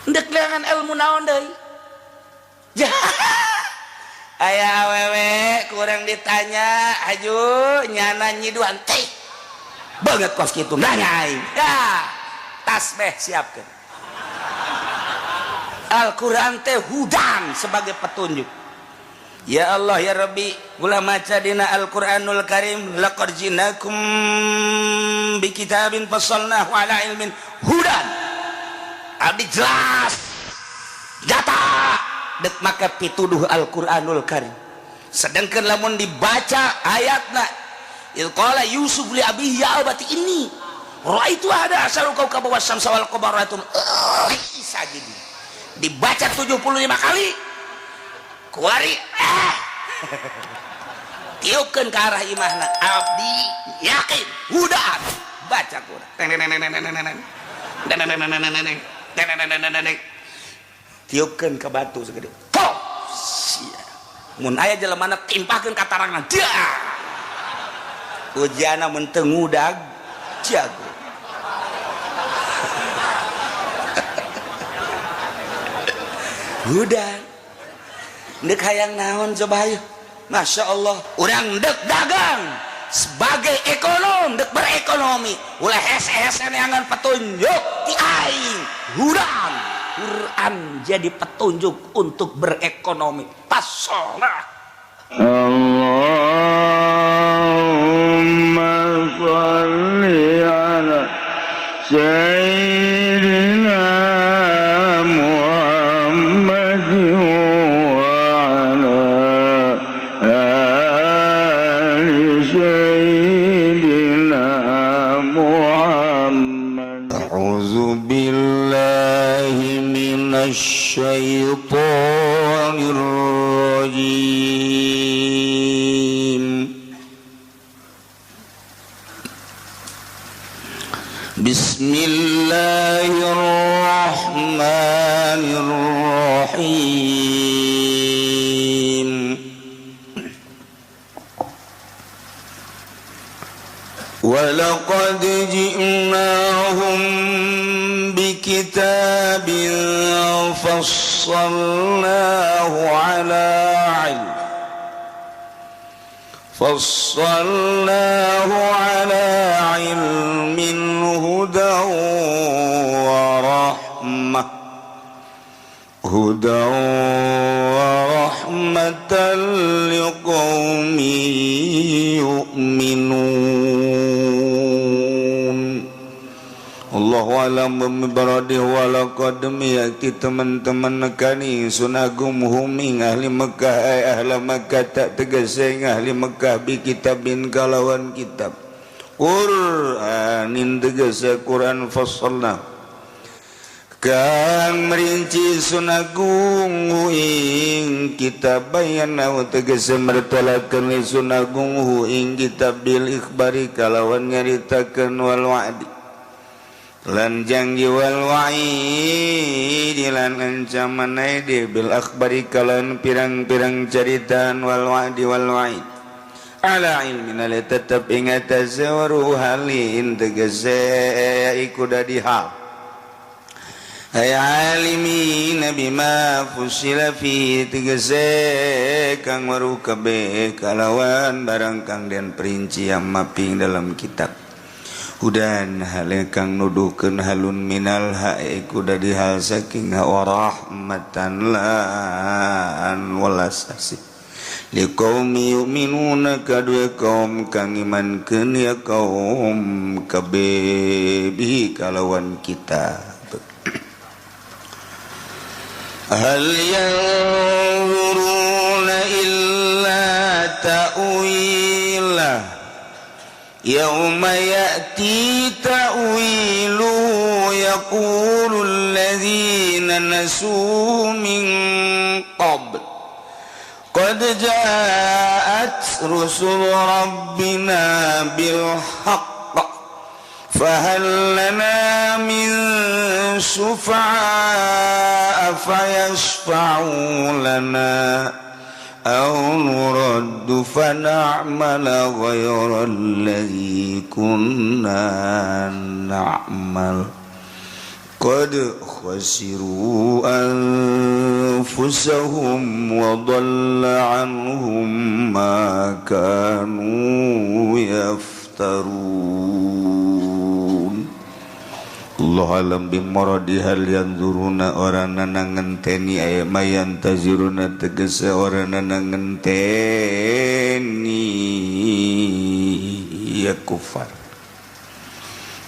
Ndek neangan ilmu naon deui? Ya. Aya awewe kurang ditanya, aju nyana nyiduan teh. Banget kos kitu nanya aing. Ya. Tasbih siapkeun. Al-Quran teh hudan sebagai petunjuk. Ya Allah ya Rabbi, gula maca dina Al-Qur'anul Karim, laqad jinakum bi kitabin fassalnahu ala ilmin hudan. Abdi jelas jata dek maka pituduh Al-Qur'anul Karim. Sedangkan lamun dibaca ayatna, idz qala Yusuf li abihi ya abati inni ra'aitu ahada asyara kaukaba wasyamsa wal qamara bisa jadi dibaca 75 kali kuari tiupkeun ke arah imahna. Abdi yakin hudan baca Quran, tiupkeun ke batu segede pop sia. Mun aya jelemana timpahkeun ka tarangan dia ujiana mun teu ngudag jago. Hudan ndek hayang naon coba ayo. Masya Allah, urang ndek dagang sebagai ekonom, ndek berekonomi ulah hese-hese neangan petunjuk ti aing. Hudan Quran jadi petunjuk untuk berekonomi. Pasolah. Allahumma shalli ala sayyidina Muhammad wa ala ali sayyidina Muhammad. A'udzu billahi minasy syaithanir rajim. Bismillahirrahmanirrahim. Walaqad ji'nahum bikitabin fassalnahu ala ilm fassalnahu ala ilmin hudan wa rahmah hudan wa rahmatan liqaumin yu'minun. Allahu alam bibaradi wa laqad yakti teman-teman nekani sunagum huming ahli Mekah ay ahli Mekah tak tegese ahli Mekah bi kitabin kalawan kitab Qur'anin tegese Qur'an fassalna kang merinci sunagung ing kitab bayana tegese mertelakeun sunagung ing kitab bil ikhbari kalawan nyaritakeun wal wa'di lan janji wal wa'id lan ancaman aidi bil akhbari kalan pirang-pirang caritaan wal wa'di wal wa'id ala ilmin ale tetep ingat azwaru halin tegese iku dadi hal ay alimin bima fusila fi tegese kang waru kabeh kalawan barang kang den perinci yang maping dalam kitab hudan hale kang nuduhkeun halun minal haiku dadi hal saking warahmatan lan welas asih liqaumi yu'minuna kadue kaum kang imankeun ya kaum kabeh bihi kalawan kitab. Hal yanzuruna illa ta'wila yauma ya'ti ta'wilu yaqulu alladhina nasu min qabl qad ja'at rusul rabbina bil haqq fahal lana min syufa'a fayashfa'u lana aw nuraddu fana'mala ghayra alladhi kunna na'mal qad Khasiru anfusahum wa dhalla anhum ma kanu yaftarun. Allah alam bimuradi hal yanzuruna orana ngenteni aya mayan taziruna tegese orana ngenteni ya kufar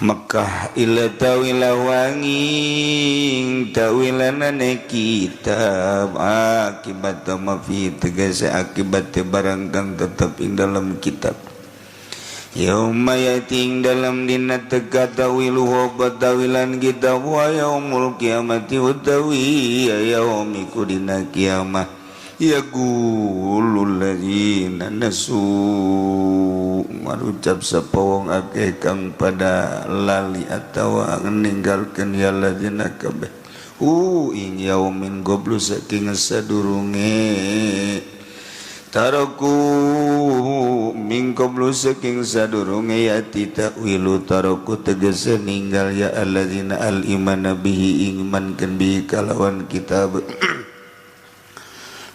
Mekah ila tawila wanging tawilanane kitab akibat ma fi tegese akibat barang kang tetep ing dalam kitab. Yauma yating dalam dina teka tawiluhu tawilan kitab wa yaumul kiamati utawi yaumiku dina kiamah yaqulul ladzina nasu marucap sapa wong akeh kang pada lali atawa ninggalkeun ya ladzina kabeh ing yaumin goblu saking sadurunge taraku min qablu saking sadurunge yati ta'wilu taraku tegese ninggal ya alladzina al imana bihi iman kan bihi kalawan kitab.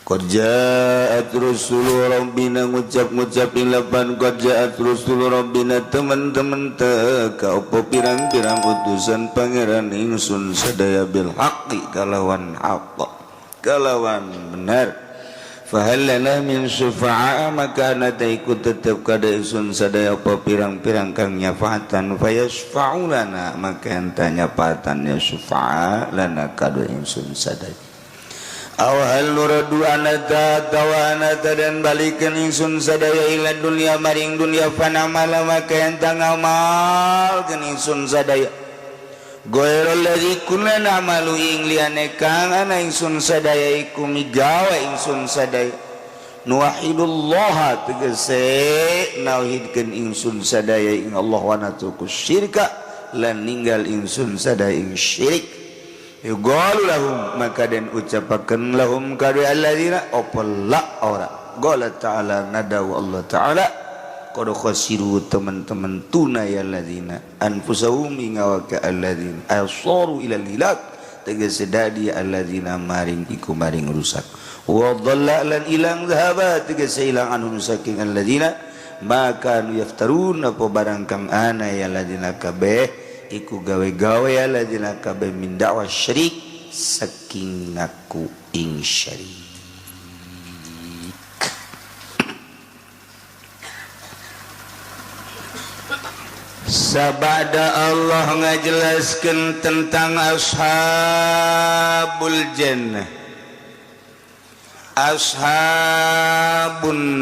Qad ja'at rusulu rabbina ngucap-ngucap ilapan qad ja'at rusulu rabbina teman-teman teka opo pirang-pirang utusan pangeran ingsun sadaya bil haqqi kalawan haqq kalawan benar. Fahal lana min syufa'a maka nata ikut tetep kada ingsun sadaya opo pirang-pirang kang nyafaatan fayasfa'u lana maka enta nyafaatan ya syufa'a lana kada ingsun sadaya. Aw hal nuradu anata tawanata dan balikan ingsun sadaya ila dunia maring dunia fanamala maka enta ngamalkeun ingsun sadaya goyrul ladzi kunna na'malu ing liyane kang ana ingsun sadaya iku migawe ingsun sadaya nuwahidullah tegese nauhidkeun ingsun sadaya ing Allah wa natruku syirka lan ninggal ingsun sadaya ing syirik. Yuqalu lahum maka den ucapaken lahum kadu alladzina apa la ora qala ta'ala nadaw Allah ta'ala qad khasiru teman-teman tuna ya alladzina anfusahum ingawaka alladzina asaru ila hilak tegese dadi alladzina maring iku maring rusak wa dhalla lan ilang dhahaba tegese ilang anhum saking alladzina maka nu yaftarun apa barang kang ana ya alladzina kabeh iku gawe-gawe alladzina kabeh min da'wa syirik saking ngaku ing syirik. Sabada Allah ngajelaskeun tentang ashabul jannah, ashabun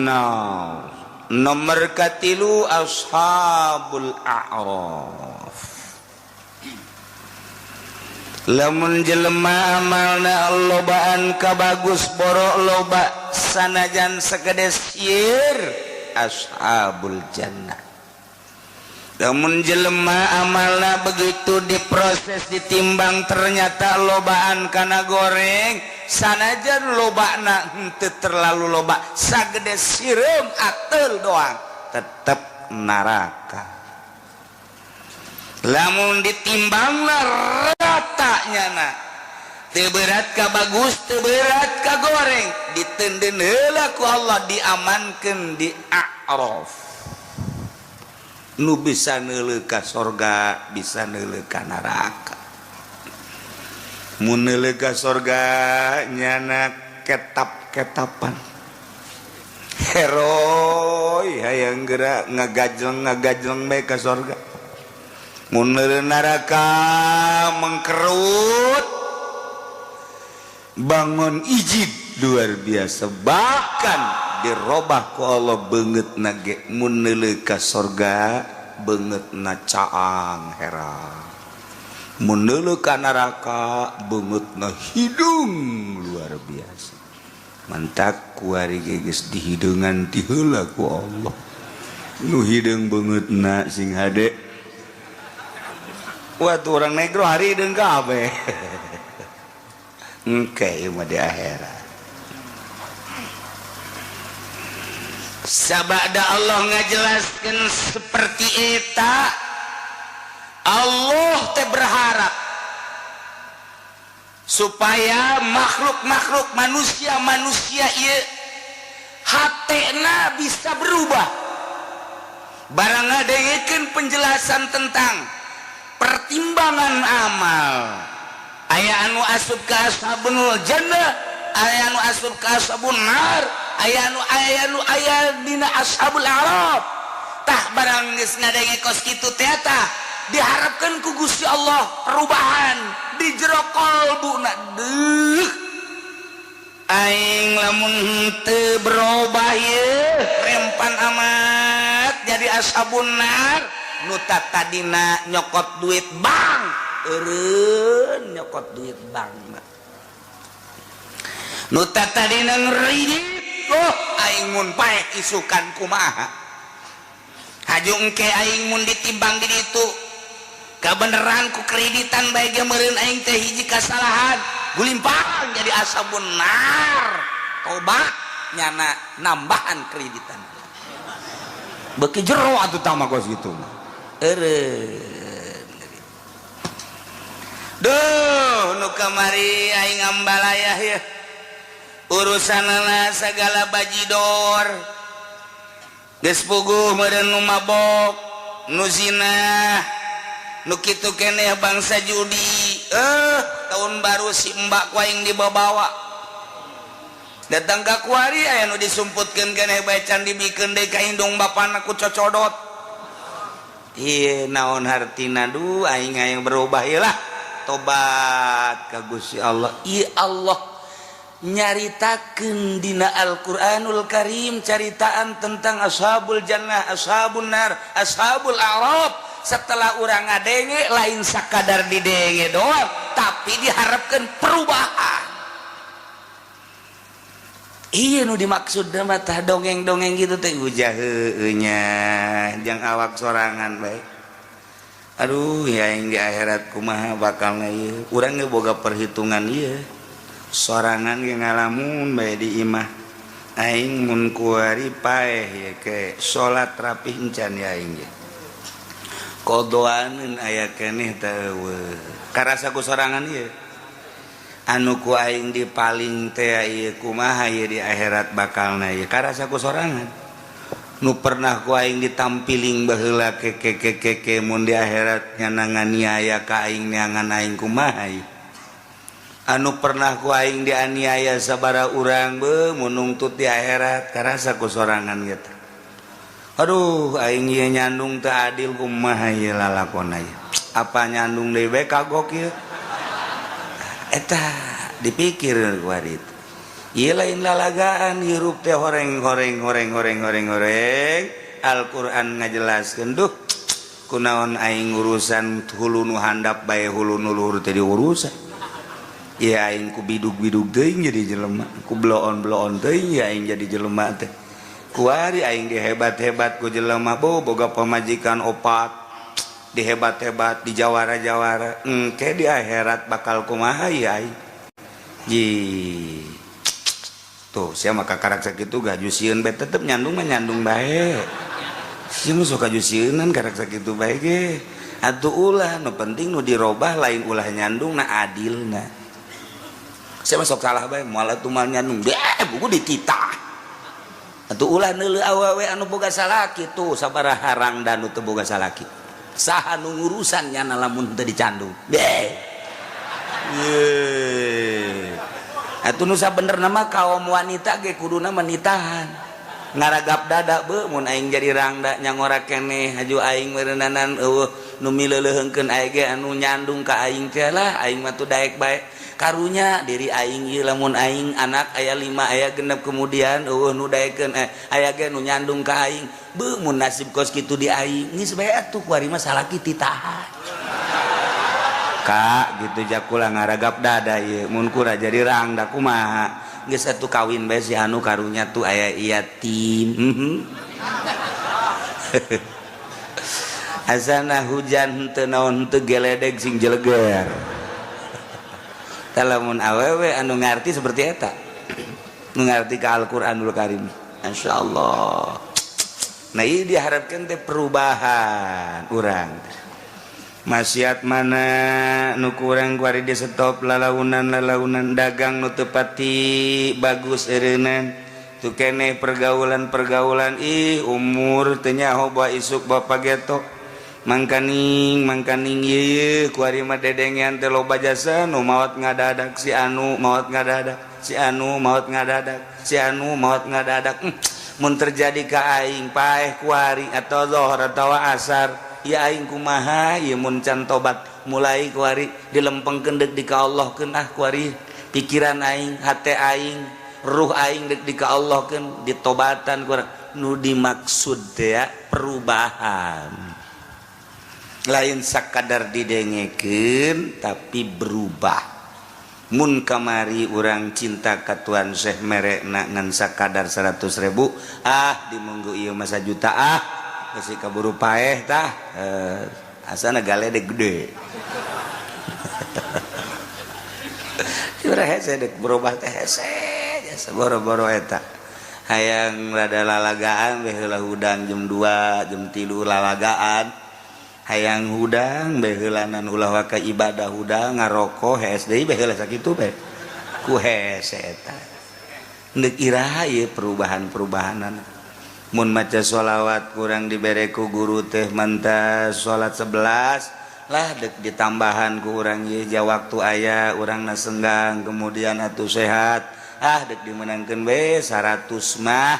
nar, nomor katilu ashabul a'raf. Lamun jelema amalna lobaan kabagus borok loba sanajan segede sieur ashabul jannah. Lamun jelema amalna begitu diproses ditimbang ternyata lobaan kana goreng sanajan lobana henteu terlalu loba sagede sireum ateul doang tetep neraka. Lamun ditimbangna ratanya na teu berat ka bagus teu berat ka goreng ditenden heula ku Allah diamankeun di A'raf nu bisa neuleuh ka sorga bisa neuleuh ka neraka. Mun neuleuh ka sorga nyana ketap-ketapan heroi hayang geura ngagajleng-ngagajleng bae ka sorga. Mun neuleuh neraka mengkerut bangun ijib luar biasa bahkan dirobah ku Allah beungeut na ge mun neuleuh ka sorga beungeut na caang herang mun neuleuh ka neraka beungeut na hidung luar biasa mantak kuari ge geus dihideungan ti heula ku Allah nu hideung beungeut na sing hade. Wah tuh orang negro hari hideung kabeh. Engke ieu mah di akhirat. Sabada Allah ngajelaskeun seperti eta, Allah teh berharap Supaya makhluk-makhluk manusia-manusia ieu hatena bisa berubah barang ngadengekeun penjelasan tentang pertimbangan amal. Aya anu asup ka ashabul jannah, aya anu asup ka ashabun nar, aya nu aya dina ashabul a'raf. Tah, barang geus ngadenge kos kitu teh, tah diharapkan ku Gusti Allah perubahan di jero kolbuna. Deuh, aing lamun teu berubah ye rempan amat jadi ashabun nar. Nu tadina nyokot duit bank, eureun nyokot duit bank. Nu tadina ngridit, oh, aing mun paeh isukan kumaha? Haju engke aing mun ditimbang di ditu kebenaran ku kreditan bae ge meureun aing teh hiji kasalahan gulimpang jadi ashabun nar. Tobat nyana nambahan kreditan beki jero atuh tama kos gitu mah eureun. Duh, nu kamari aing ngambalayah ya urusanana segala bajidor geus puguh meureun, nu mabok, nu zina, nu kitu keneh, bangsa judi. Tahun baru si mbak ku aing dibawa datang ka kuari, aya nu disumputkeun keneh bae, can dibikeun deui ka indung bapana ku cocodot. Ieu naon hartina? Duh, aing hayang berubah ieu lah, tobat ka Gusti Allah. Ieu Allah nyaritakeun dina Al-Qur'anul Karim caritaan tentang ashabul jannah, ashabun nar, ashabul a'raf. Setelah urang ngadenge, lain sakadar didenge doang, tapi diharapkan perubahan. Iya, nu dimaksud mah tah dongeng-dongeng gitu teh ujah heueuh nya jang awak sorangan bae. Aduh ya, yang di akhirat kumaha bakal ieu? Urang ge boga perhitungan ieu sorangan ge, ngalamun bae di imah. Aing mun kuari paeh ye ke salat rapih encan ya aing ge kodoaneun aya keneh teh karasa ku sorangan ieu anu ku aing di paling teh ieu kumaha ieu di akhirat bakalna ieu karasa ku sorangan. Nu pernah ku aing ditampiling baheula ke ke ke ke ke mun di akhirat nyana nganiaya ka aing, neangan aing kumaha ieu? Anu pernah ku aing dianiaya sabara urang be mun nungtut di akhirat karasa ku sorangan gitu. Aduh, aing ieu nyandung teu adil, kumaha ieu lalakonna ieu? Apa nyandung deui bae kagok ieu? Eta dipikir ku itu. Ieu lain lalagaan, hirup teh horeng horeng horeng horeng horeng horeng. Al-Qur'an ngajelaskeun. Duh, kunaon aing urusan hulu nu handap bae, hulu nu luhur teh diurusan ya? Aing ku bidug-bidug teuing jadi jelema, ku bloon-bloon teuing ya aing jadi jelema teh. Kuari aing dihebat-hebat ku jelema, bo boga pamajikan opat, dihebat-hebat, di jawara-jawara, engke di akhirat bakal kumaha ya aing? Ji tuh sia maka karak sakitu gaju sieun bae, tetep nyandung mah nyandung bae. Sia mah sok kaju sieunan karak sakitu bae ge. Atuh ulah, nu penting nu dirobah lain ulah nyandung na, adilna. Saya masuk salah bae, moal atuh mal nyandung deh buku dititah. Atuh ulah neuleuh awewe anu boga salaki. Tuh sabaraha rangda nu teu boga salaki, saha nu ngurusan nyana lamun teu dicandung deh? Ye atuh, nu sabenerna mah kaum wanita ge kuduna menitahan ngaragap dada be mun aing jadi rangda nyangora keneh. Haju aing meureunanan eueuh nu mileuleuheungkeun aing ge anu nyandung ka aing teh lah, aing mah tuh daek bae. Karunya diri aing ieu, lamun aing anak aya 5, aya 6, kemudian eueuh nu daekeun, aya ge nu nyandung ka aing be mun nasib kos kitu di aing geus bae atuh kuari mah salaki titahan kak gitu. Jakula ngaragap dada ieu mun kura jadi rangda kumaha? Geus atuh kawin bae si anu, karunya tuh aya yatim. Asana hujan teu naon teu geledeg sing jeleger. Lamun awewe anu ngarti seperti eta, nu ngarti ka Al-Qur'anul Karim, insyaallah. Nah, ini diharapkan teh perubahan urang. Maksiat mana nu kurang kuari di stop, lalaunan lalaunan dagang nu teu pati bagus eureunnan tu keneh, pergaulan-pergaulan. Ih, umur teu nyaho bawa isuk bapak geto. Mangkaning mangkaning ieu kuari mah dedengean teh loba jasa nu maot ngadadak, si anu maot ngadadak, si anu maot ngadadak, si anu maot ngadadak. Mun terjadi ka aing paeh kuari atau zohor atau asar ya aing kumaha ieu mun can tobat mulai kuari dilempengkeun deuk di ka Allah keun. Ah, kuari pikiran aing, hate aing, ruh aing deuk di ka Allah keun, ditobatan kurang. Nu dimaksud teh ya, perubahan lain sakadar didengekeun tapi berubah. Mun kamari urang cinta ka Tuan Syekh merekna ngan sakadar 100.000, ah, dimunggu ieu masa juta, ah, geus kaburu paeh tah, eh, asana galedek gede. Urang hese dek berubah teh, hese jasa boro-boro eta. Hayang rada lalagaan we heula, hudang jam 2 jam 3 lalagaan, hayang hudang beheulanan, ulah waka ibadah, hudang ngaroko, hees deui baheula sakitu bae ku hese eta. Deuk iraha ieu perubahan-perubahanan? Mun maca sholawat kurang dibere ku guru teh mantas salat 11 lah, dek ditambahan ku urang ieu ja waktu aya urang na senggang, kemudian atuh sehat, ah, dek dimenangkeun we 100 mah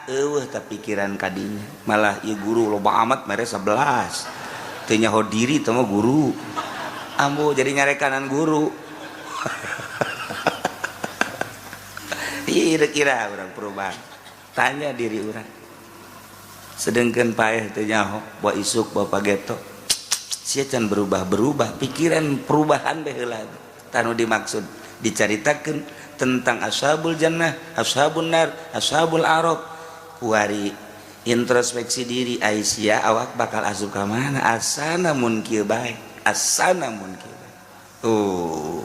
eueuh. Ta pikiran kadinya malah ieu guru loba amat mere 11, teu nyaho diri teh mah guru ambu jadi nyarekanan guru. Ih, kira urang perubahan, tanya diri urang. Sedangkan paeh teu nyaho bawa isuk bawa geto sia can berubah-berubah pikiran, perubahan bae heula. Tanu dimaksud dicaritakeun tentang ashabul jannah, ashabun nar, ashabul arab, kuari introspeksi diri. Aisyah awak bakal asup ka mana asana mun kieu bae, asana mun kieu bae. Oh,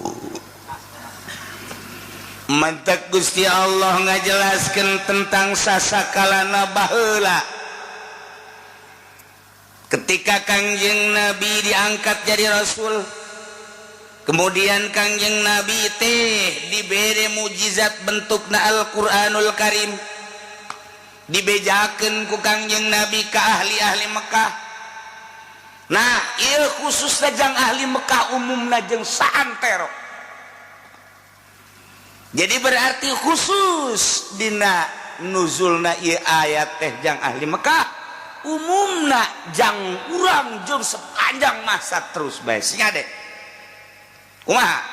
mantak Gusti Allah ngajelaskeun tentang sasakalana baheula ketika Kangjeng Nabi diangkat jadi rasul, kemudian Kangjeng Nabi teh dibere mujizat bentukna Al-Qur'anul Karim, dibejakeun ku Kangjeng Nabi ke ahli-ahli Mekah. Nah, ieu khusus jang ahli Mekah, umumna jeung saantero. Jadi berarti khusus dina nuzulna ieu ayat teh jang ahli Mekah, umumna jang urang jeung sepanjang masa terus bae. Sing ade kumaha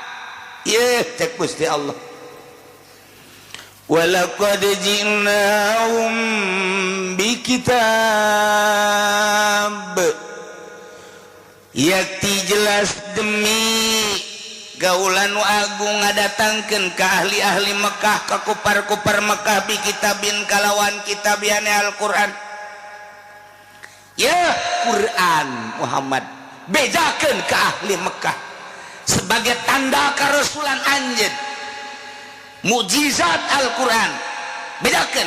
ieu cek Gusti Allah, walaqad ji'nahum bikitab, yakti jelas demi gaulan nu agung ngadatangkeun ka ahli-ahli Mekah, ka kupar-kupar Mekah, bi kitabin kalawan kitabiane Al-Qur'an. Ya Quran Muhammad bejakeun ke ahli Mekah sebagai tanda kerasulan anjeun, mukjizat Al-Qur'an bejakeun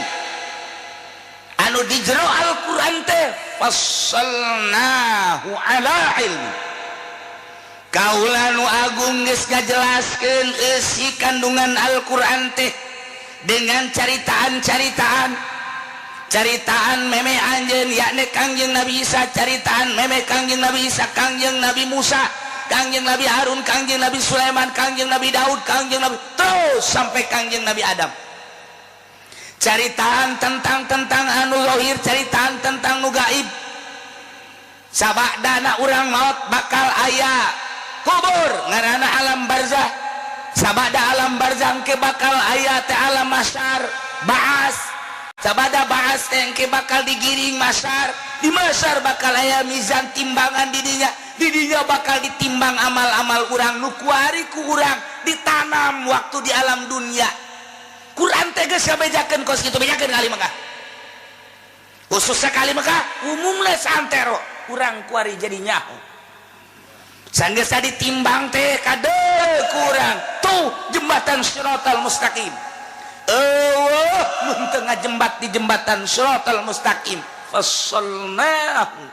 anu di jero Al-Qur'an teh fassalnahu ala ilmi. Kaula nu agung geus ngajelaskeun eusi kandungan Al-Qur'an teh dengan caritaan-caritaan, caritaan meme anjeun yakni Kangjeng Nabi Isa, caritaan meme Kangjeng Nabi Isa, Kangjeng Nabi Musa, Kangjeng Nabi Harun, Kangjeng Nabi Sulaiman, Kangjeng Nabi Daud, Kangjeng Nabi, terus sampai Kangjeng Nabi Adam. Caritaan tentang tentang anu zahir, caritaan tentang nu gaib. Sabadana urang maut bakal aya kubur ngaranna alam barzah, sabada alam barzah ke bakal aya teh alam mahsyar, baas, sabada baas teh ke bakal digiring mahsyar, di mahsyar bakal aya mizan, timbangan, didinya didinya bakal ditimbang amal-amal urang nu kuari ku urang ditanam waktu di alam dunia. Quran teh geus ngabejakeun kos kitu, bejakeun ka ahli Mekah, khususnya ka ahli Mekah, umumna saantero urang kuari jadi nyaho. Sanggeus ditimbang teh kade kurang tuh jembatan Siratal Mustaqim. Eueuh mun teu ngajembat di jembatan Siratal Mustaqim. Fassalnahu.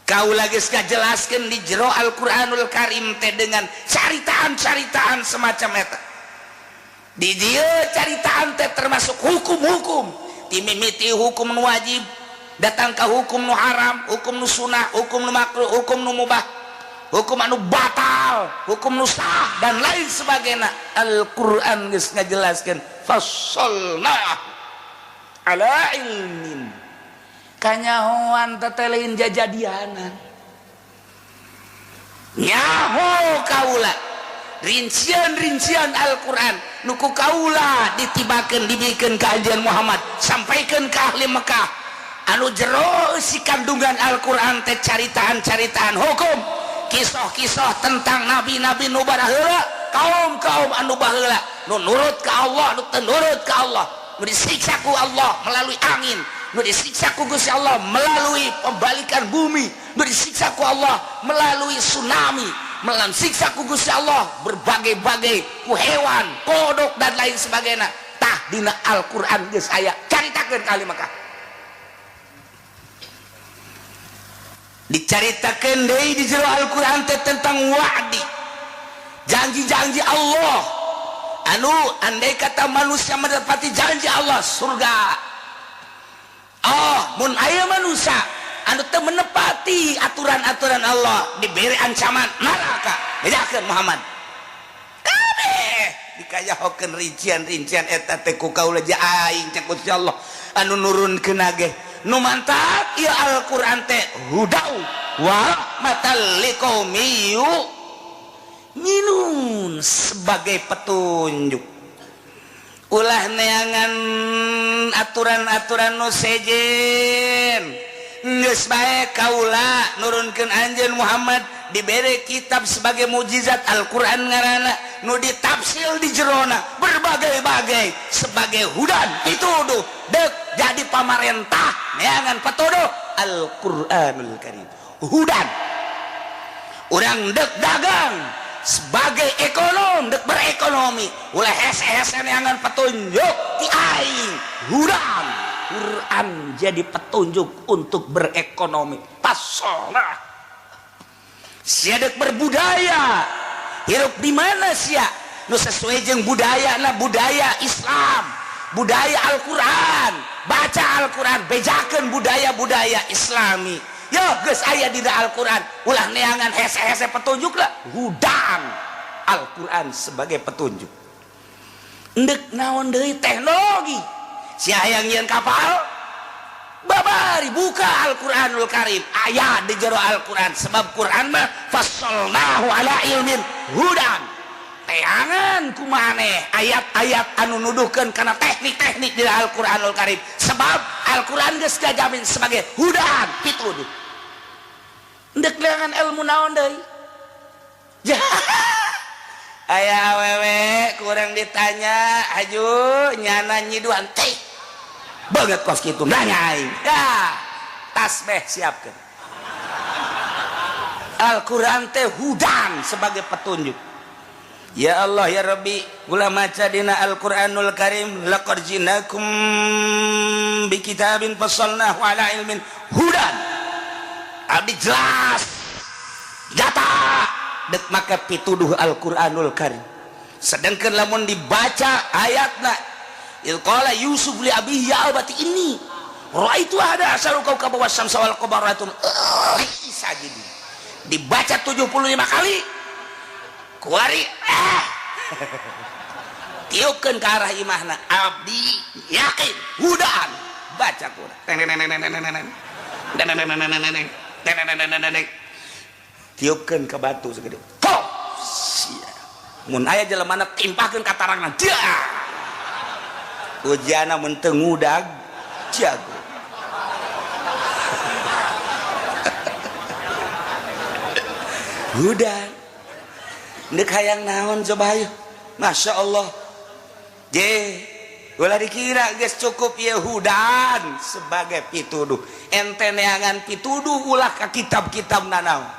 Kau lagi jelaskan di jero Al-Qur'anul Karim teh dengan caritaan-caritaan semacam eta. Di dia caritaan teh termasuk hukum-hukum, timimiti hukum nu wajib datang ke hukum nu haram, hukum nu sunah, hukum nu makruh, hukum nu mubah, hukum anu batal, hukum nu sah, dan lain sebagainya. Al-Qur'an geus ngajelaskeun fassalna ala ilmin, kanyahoan teteh, lain jajadianan. Nyaho kaula rincian-rincian Al-Quran nu ku kaula ditibakeun, dibikeun ka Anjeun Muhammad, sampaikan ke ahli Mekah, anu jero si kandungan Al-Quran teh caritaan-caritaan hukum, kisah-kisah tentang nabi-nabi nu baheula, kaum-kaum anu baheula, nu nurut ke Allah, nu teu nurut ke Allah, nu disiksa ku Allah melalui angin, nu disiksa ku Gusti Allah melalui pembalikan bumi, nu disiksa ku Allah melalui tsunami, melalui siksa ku Gusti Allah berbagai-bagai ku hewan, kodok, dan lain sebagainya. Tah, dina Al-Qur'an geus aya, caritakeun ka ahli Mekah. Dicaritakeun deui di jero Al-Qur'an teh tentang wa'di, janji-janji Allah, anu andai kata manusia mendapati janji Allah, surga. Oh, mun aya manusia anu teu menepati aturan-aturan Allah, diberi ancaman neraka. Bedakeun Muhammad, kabeh dikayahokeun rincian-rincian eta teh ku kaula aing. Cek Gusti Allah anu nurunkeun ge, nu mantap ieu Al-Qur'an teh hudau wa rahmatal liqaumi yu'minun, sebagai petunjuk. Ulah neangan aturan-aturan nu sejen, geus bae kaula nurunkeun anjeun Muhammad, dibere kitab sebagai mukjizat, Al-Qur'an ngaranna, nu ditafsil di jerona berbagai-bagai sebagai hudan, pituduh. Dek jadi pamarentah, neangan patuduh Al-Qur'anul Karim, hudan. Urang dek dagang sebagai ekonom, dek berekonomi, ulah hese-hese neangan petunjuk ti aing, hudan. Quran jadi petunjuk untuk berekonomi. Pasolah sia dek berbudaya, hirup di mana sia nu sesuai jeung budaya na, budaya Islam, budaya Al-Quran. Baca Al-Quran, bejakeun budaya-budaya Islami. Yo, geus aya di Al-Quran. Ulah neangan hese-hese petunjuk lah, hudang Al-Quran sebagai petunjuk. Endek naon deui? Teknologi, sia hayang nyieun kapal, babari buka Al-Quranul Karim, aya di jero Al-Quran, sebab Quran mah fassalnahu ala ilmin hudan. Teangan kumaneh ayat-ayat anu nuduhkeun kana teknik-teknik di Al-Quranul Karim, sebab Al-Quran geus gajamin sebagai hudan, pituduh. Endek neangan ilmu naon deui? Ya, aya awewe kurang ditanya, aju nyana nyiduan teh banget kos kitu, nanya aing ya, tasbih siapkeun. Al-Quran teh hudan sebagai petunjuk. Ya Allah ya Rabbi, gula maca dina Al-Qur'anul Karim laqad jinakum bi kitabin fassalnahu ala ilmin hudan. Abdi jelas data dek maka pituduh Al-Qur'anul Karim. Sedangkan lamun dibaca ayatna il qala Yusuf li abihi ya abati inni raaitu ahada asyara kaukaba wasyamsa wal qamara sajidin, dibaca 75 kali kuari, tiupkeun ke arah imahna. Abdi yakin hudan. Baca Quran, tiupkeun ke batu segede pop sia. Mun aya jelemana, timpahkeun ka tarangan dia, ujana mun teu ngudag jago. Hudan. Ndek hayang naon coba hayu? Masya Allah. Je, ulah dikira geus cukup ieu hudan sebagai pituduh. Ente neangan pituduh ulah ka kitab-kitab nanaon.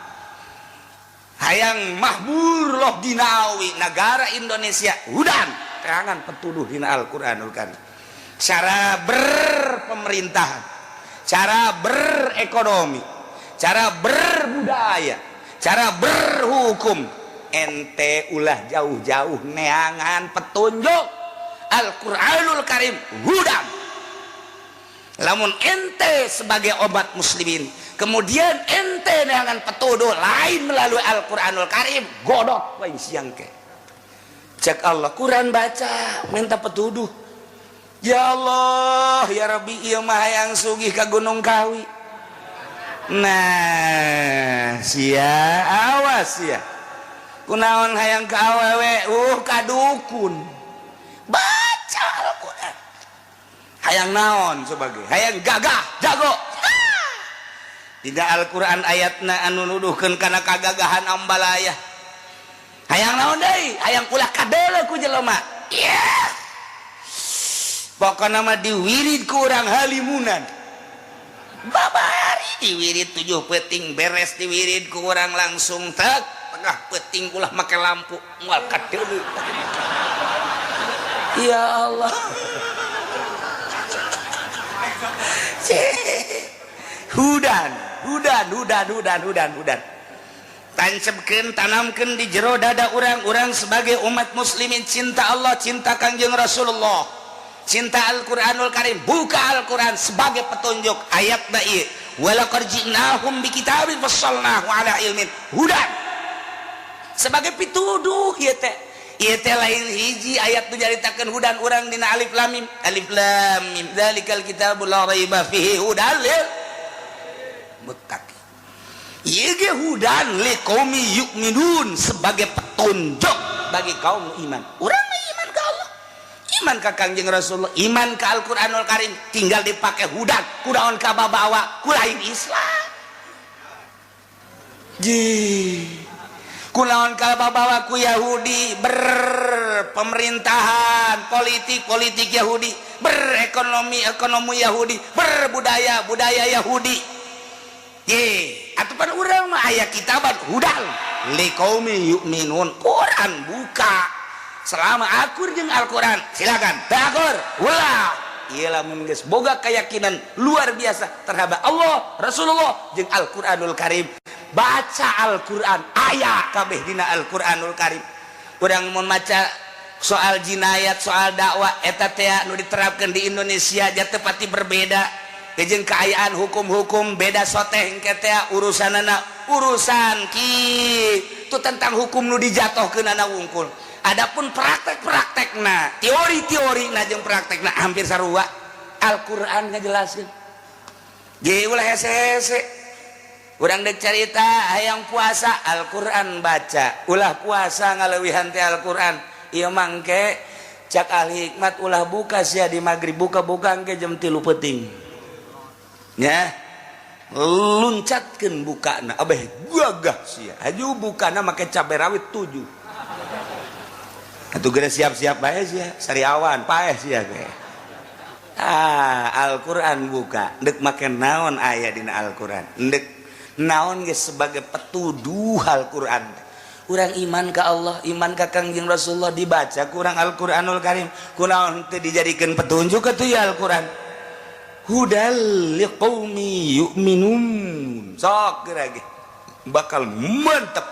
Hayang mahmur loh dinawi negara Indonesia, hudan, teangan petuduh dina Al-Qur'anul Karim. Cara berpemerintahan, cara berekonomi, Cara berbudaya, cara berhukum. Ente ulah jauh-jauh neangan petunjuk. Al-Qur'anul Karim hudan. Lamun ente sebagai umat muslimin, kemudian ente neangan petuduh lain melalui Al-Qur'anul Karim, godot wae siang ke. Cek Allah, Quran baca, minta petuduh. Ya Allah, ya Rabbi, ieu mah hayang sugih ka Gunung Kawi. Nah, sia awas sia. Kunaon hayang ka awewe, ka dukun. Baca Al-Qur'an. Hayang naon sebagai hayang gagah, jago. Tidak Al-Qur'an ayatna anu nuduhkeun kana kagagahan ambalaya. Hayang naon deui? Hayang ulah kadeuleu ku jelema. Yeah. Pokokna mah diwirid ku urang halimunan. Babari diwirid 7 peuting, beres diwirid ku urang langsung tek tengah peuting ulah make lampu moal kadeuleu. Ya Allah. Hudan, hudan, hudan, hudan, hudan, hudan. Tancapkeun, tanamkeun di jero dada urang-urang sebagai umat muslimin, cinta Allah, cinta Kangjeng Rasulullah, cinta Al-Qur'anul Karim. Buka Al-Qur'an sebagai petunjuk ayat ieu. Walaqad ji'nahum bikitabin fassalnahu ala ilmin hudan. Sebagai pituduh ieu teh. Ieu teh lain hiji ayat nu nyaritakeun hudan urang dina alif lam mim. Alif lam mim dzalikal kitabul la raiba fihi hudan lil muttaqin. Ieu ge hudan liqaumi yu'minun, sebagai petunjuk bagi kaum iman. Urang mah iman ka Allah, iman ka Kangjeng Rasulullah, iman ka Al-Qur'anul Karim, tinggal dipakai hudan kunaon ka babawa ku lain Islam. Ji kunaon ka babawa ku Yahudi, berpemerintahan politik politik Yahudi, berekonomi ekonomi Yahudi, berbudaya budaya Yahudi. Ye, atuh urang mah aya kitaban hudan liqaumi yu'minun. Quran buka selama akur jeung Al-Quran silakan, teu akur ulah. Ieu lamun geus boga keyakinan luar biasa terhadap Allah, Rasulullah jeung Al-Qur'anul Karim. Baca Al-Qur'an, aya kabeh dina Al-Qur'anul Karim. Urang mun maca soal jinayat, soal dakwah eta teh nu diterapkeun di Indonesia ja teu pati berbeda. Jeung keayaan hukum-hukum beda soteh engke teh urusanana urusan kitu tentang hukum nu dijatuhkeun wungkul. Adapun praktek-praktekna, teori-teori na jeung praktekna hampir sarua. Al-Qur'an ngajelaskeun. Ge ulah hese-hese. Urang dek carita hayang puasa, Al-Qur'an baca. Ulah puasa ngaleuwihan teh Al-Qur'an. Ieu mangke cak ahli hikmat ulah buka sia di magrib, buka-buka engke jam 3 peuting. Ya, luncatkeun bukana abeh gagah sia. Haju bukana make cabe rawit 7. Atuh geus siap-siap bae sia, sariawan paeh sia ge. Ah, Al-Qur'an buka, deuk make naon aya dina Al-Qur'an. Deuk naon ge sebagai petuduh Al-Qur'an. Urang iman ka Allah, iman ka Kangjeng Rasulullah, dibaca kurang Al-Qur'anul Karim. Kunaon teu dijadikeun petunjuk atuh ya Al-Qur'an. Hudal liqaumi yu'minun. Sok geura ge bakal mantep.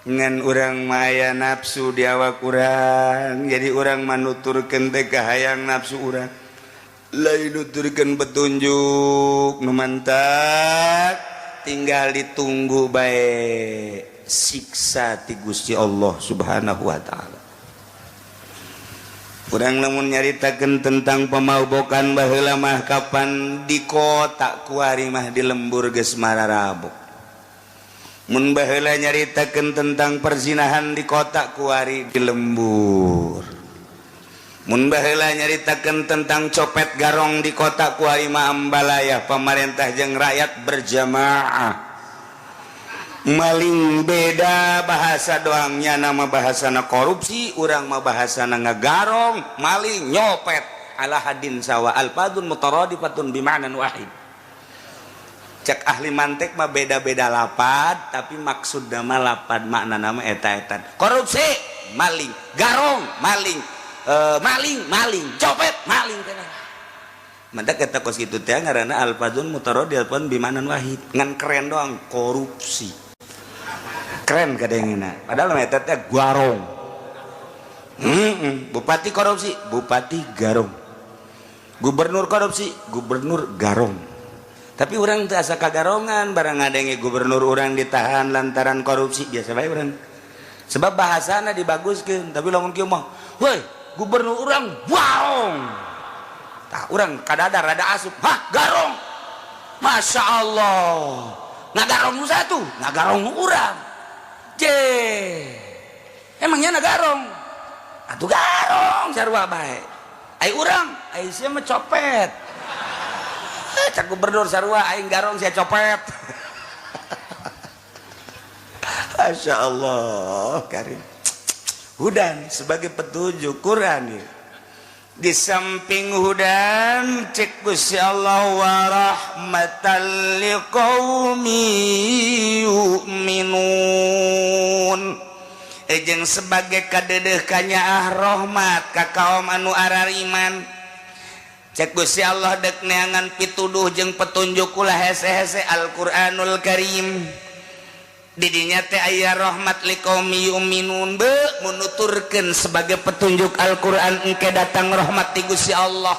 Ngan urang maya nafsu di awak urang, jadi urang manuturkeun teh kahayang nafsu urang. Lain nuturkeun petunjuk nu mantap, tinggal ditunggu bae siksa ti Gusti Allah Subhanahu wa taala. Urang lamun nyaritakeun tentang pemabokan baheula mah kapan di kota kuari mah di lembur geus mararabok. Mun baheula nyaritakeun tentang perzinahan di kota kuari di lembur. Mun baheula nyaritakeun tentang copet garong di kota kuari mah ambalaya pamarentah jeung rakyat berjamaah. Maling beda bahasa doangnya, nama bahasana korupsi, urang mah bahasana ngagarong, maling, nyopet, ala hadin sawa alfadun mutaradifatun bima'nan wahid. Cek ahli mantek mah beda-beda lapad tapi maksud nama lapad makna nama eta-etan. Korupsi, maling, garong, maling, maling, maling, copet, maling. Mantap kata kos kitu teh ngaranna alfazun mutaradifun bimanan wahid. Ngan keren doang korupsi. Keren kadangna. Padahal mah eta teh garong. Bupati korupsi, bupati garong. Gubernur korupsi, gubernur garong. Tapi urang teu asa kagarongan barang ngadenge gubernur urang ditahan lantaran korupsi, biasa bae urang. Sebab bahasana dibaguskeun, tapi lamun kieu mah, "Woi, gubernur urang garong." Tah urang kadadar rada asup, "Hah, garong." Masya Allah. Ngagarong nu satu, ngagarong nu urang. Je. Emangnya ngagarong? Atuh garong sarua bae. Ai urang, ai sia mah copet. Cak gubernur sarua aing garong sia copet. Masya Allah, karim. Hudan sebagai petunjuk Quran ya. Di samping hudan cek Gusti Allah wa rahmatan liqaumi yu'minun. Ejeng sebagai kadedeh kanyaah rahmat ka kaum anu arariman. Cek Gusti Allah dek neangan pituduh jeung petunjuk ulah hese-hese Al-Qur'anul Karim. Didinya teh aya rahmat liqaumi yu'minun be menuturkeun sebagai petunjuk Al-Qur'an engke datang rahmat ti Gusti Allah.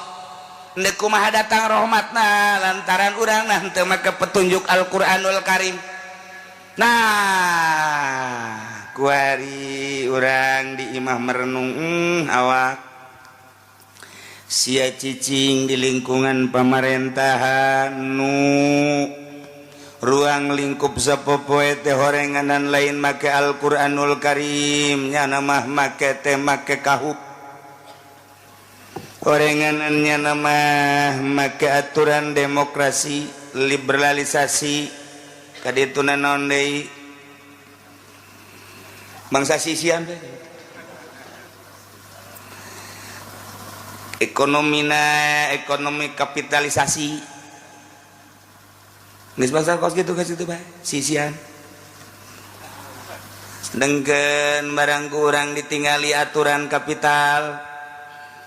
Ndek kumaha datang rahmatna lantaran urang nah teu make petunjuk Al-Qur'anul Karim. Nah, kuari urang di imah merenung awak sia cicing di lingkungan pemerintahan nu ruang lingkup sapopoe teh horenganan lain make Al-Qur'anul Karim nyana mah make teh make kahup horenganan nyana mah make aturan demokrasi liberalisasi kadituna naon deui bangsa sisian teh ekonomina ekonomi kapitalisasi geus bangsa kos kitu geus kitu bae sisian. Sedengkeun barang kurang ditinggali aturan kapital,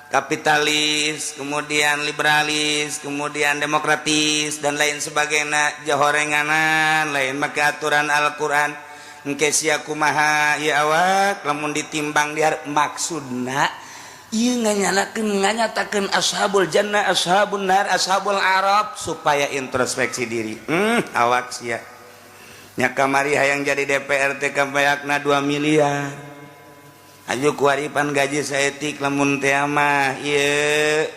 kapitalis, kemudian liberalis, kemudian demokratis dan lain sebagainya jahorenganan lain make aturan Al-Qur'an. Engke sia kumaha ieu awak lamun ditimbang di maksudna ieu nganyalakeun nganyatakeun ashabul jannah, ashabun nar, ashabul arab supaya introspeksi diri. Awak sia nya kamari hayang jadi DPR teh kabayakna 2 miliar. Aju kuaripan gaji saeutik lamun teh mah ieu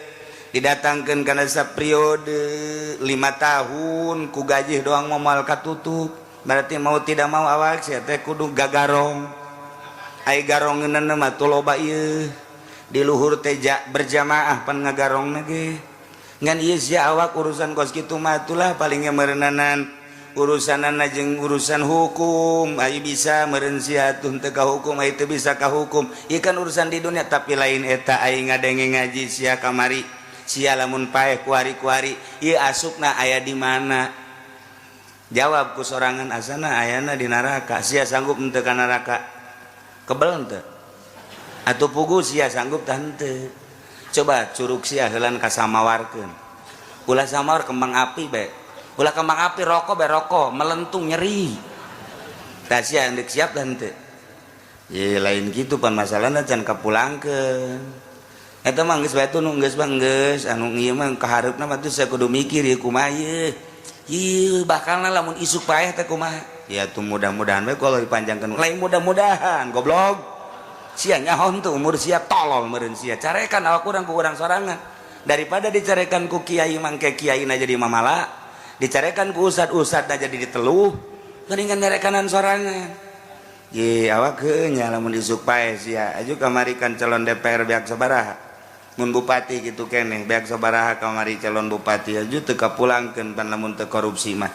didatangkeun kana sapriode 5 tahun ku gaji doang moal katutup. Berarti mau tidak mau awak sia teh kudu gagarong. Ai garongeunana mah teu loba ieu. Di luhur teja berjamaah pan ngagarong ge ngan ieu sia awak urusan kos kitu mah atulah palingnya meureunanan urusanana jeung urusan hukum ai bisa meureun sia atuh teu ka hukum ai teu bisa ka hukum ieu kan urusan di dunia tapi lain eta ai ngadenge ngaji sia kamari sia lamun paeh kuari-kuari ieu asupna aya di mana jawab ku sorangan asana ayana di neraka sia sanggup henteu ka neraka kebel henteu atau pugu sia sanggup tante coba curug sia heulan kasamawarkeun ulah samawar kembang api bae ulah kembang api rokok bae rokok melentung nyeri tah sia endek siap tante ye lain kitu pan masalahna can kapulangkeun eta mah geus bae nu geus mah geus anu ieu mah kahareupna mah teu sia kudu mikir ieu kumaha ieu ieu bakalna lamun isuk paeh teh kumaha ya tuh mudah-mudahan bae kalau dipanjangkeun lain mudah-mudahan goblok sia nyaho tuh umur sia tolol meureun sia carekan awak urang ku urang sorangan daripada dicarekan ku kiai mangke kiai na jadi mamala dicarekan ku ustad-ustad na jadi diteluh mendingan nyarekanan sorangan ye awak heuh nya lamun isuk pae sia aju kamari kan calon DPR beak sabaraha mun bupati kitu keneh beak sabaraha kamari calon bupati aju teu kapulangkeun pan lamun teu korupsi mah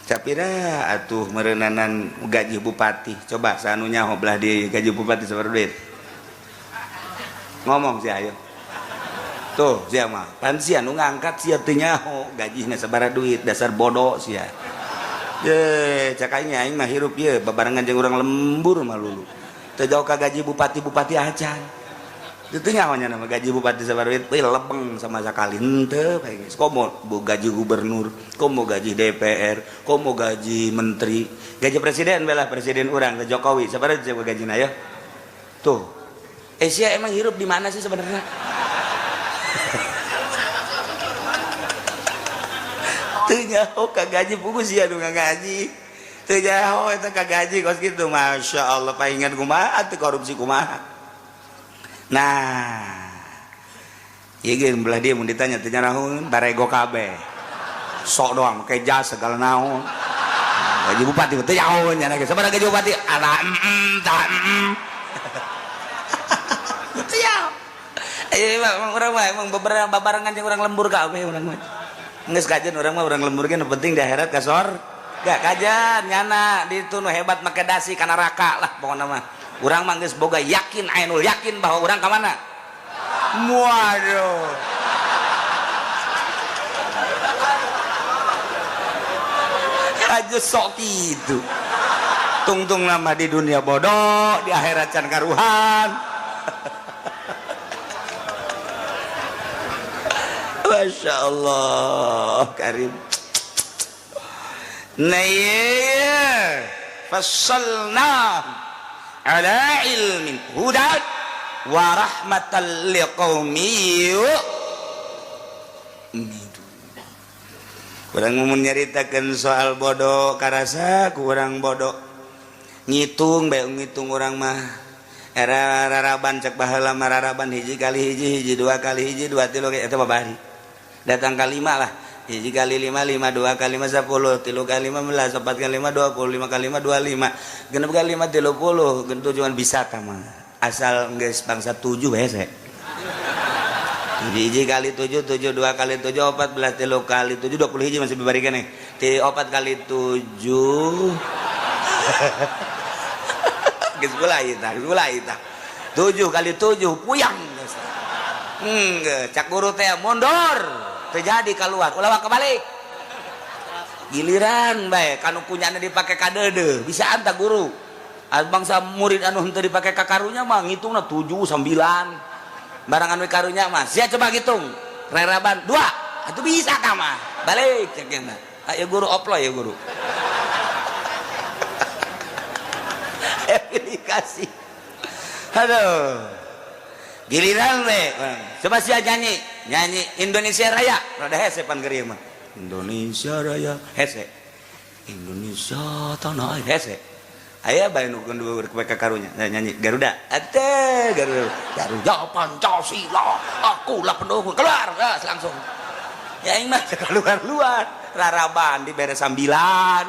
capira atuh meureunanan gaji bupati coba sanu nyaho belah di gaji bupati sabaraha duit ngomong sih ayo tuh sia mah pan sia nu ngangkat sia teu nyaho gajina sabaraha duit dasar bodoh sia ye cak aing aing mah hirup ye babarengan jeung urang lembur mah lulu teu jauh ka gaji bupati-bupati acan. Itu nyahonya nama gaji bupati sabaraha duit, lebeng sama sekali henteu bae geus. Komo gaji gubernur, komo gaji DPR, komo gaji menteri, gaji presiden belah presiden urang Jokowi sabaraha coba gajina ya. Tuh. Sia emang hirup di mana sih sebenarnya? Teu nyaho ka gaji pugu sia nu ngagaji. Teu nyaho eta ka gaji kos kitu, Masya Allah paingan kumaha atuh korupsi kumaha. Nah, ieu ge belah dia mun ditanya teu nyarahun barego kabeh. Sok doang make jas segala naon. Gaji bupati teu nyaho nya ge sabaraha gaji bupati? Ala tah Teu nyaho. Emang urang mah emang beberapa babarengan jeung urang lembur kabeh urang mah. Geus kajian urang mah urang lembur ge nu penting di akhirat ka sorga. Kajian nyana ditu nu hebat make dasi ka neraka lah pokona mah. Urang mah geus boga yakin ainul yakin bahwa urang ka mana? Waduh. Aja sok kitu. Tungtung nama di dunia bodoh, di akhirat can karuhan. Masya Allah karim. Nah iya fassalna ala ilmin hudan wa rahmatan liqaumi yu'minun. Urang mun nyaritakeun soal bodoh karasa ku urang bodoh. Ngitung bae ngitung urang mah. Era raraban cek baheula mah raraban hiji kali hiji hiji dua kali hiji dua tilu eta mah bari. Datang ka lima lah. Hiji kali lima lima dua kali lima 10 tilu kali lima belas empat kali lima 20 lima kali lima 25 genep kali lima 30 genep tujuan bisa tah mah asal geus bangsa 7 hese. Hiji kali 7 7 dua kali 7 14 tilu kali 7 20 hiji masih bibari keneh. Ti 4 kali 7 geus mulai tah, geus mulai tah. 7 kali 7 puyang geus. Cak guru teh mundur. Terjadi keluar ulah kebalik giliran bae kanu kunyana dipake kadeudeuh bisa anta guru bangsa murid anu henteu dipake ka karunya mah ngitungna 7 9 barang anu karunya mah sia coba ngitung reraban 2 atuh bisa ka mah balik cek nya ayo guru oplo ya guru aplikasi aduh giliran we coba sia nyanyi nyanyi Indonesia Raya rada hese pan keur mah Indonesia Raya hese Indonesia tanah air hese aya bae nu kudu ka karunya nyanyi Garuda ate Garuda Garuda Pancasila akulah pendukung keluar gas langsung ya aing mah keluar-luar raraban dibere sambilan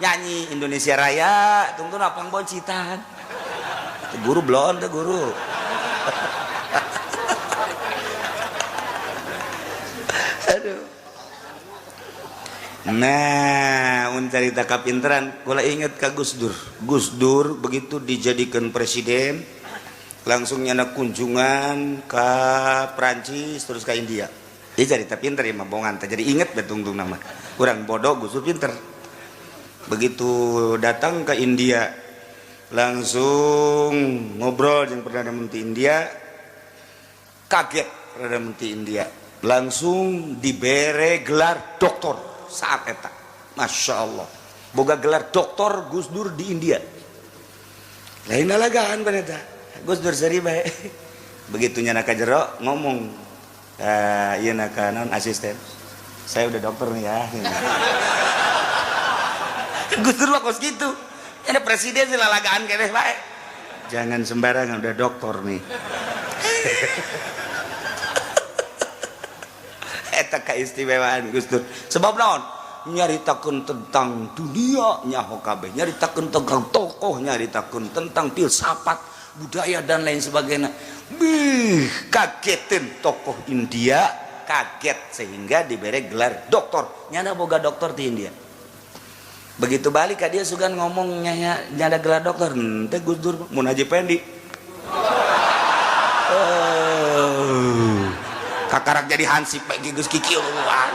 nyanyi Indonesia Raya tungtun apang boncitan guru blon teh guru. Aduh. Nah, mun carita kapinteran, kula inget ka Gus Dur. Gus Dur begitu dijadikan presiden, langsung nyana kunjungan ke Prancis terus ke India. Dia carita pinter ya mah bongan teh jadi inget betungtung nama. Kurang bodoh Gus Dur pinter. Begitu datang ke India, langsung ngobrol jeung Perdana Menteri India. Kaget Perdana Menteri India. Langsung dibere gelar doktor saat eta. Masya Allah boga gelar doktor Gus Dur di India. Lain lalagaan paneta Gus Dur seri bae. Begitu nyana ka jero ngomong ieu na ka naon asisten, saya udah dokter nih ya. Gus Dur mah kos kitu. Ada presiden sih lalagaan keneh bae. Jangan sembarangan udah dokter nih. Eta keistimewaan Gus Dur. Sebab naon? Nyaritakeun tentang dunia nyaho kabeh, nyaritakeun tentang tokoh, nyaritakeun tentang filsafat, budaya dan lain sebagainya. Bih, kagetin tokoh India, kaget sehingga diberi gelar doktor. Nyana boga doktor di India. Begitu balik ka dia sugan ngomong nyana gelar doktor. Henteu Gus Dur mun Haji Pendi. Kakarak jadi hansip bae geus kikieuan.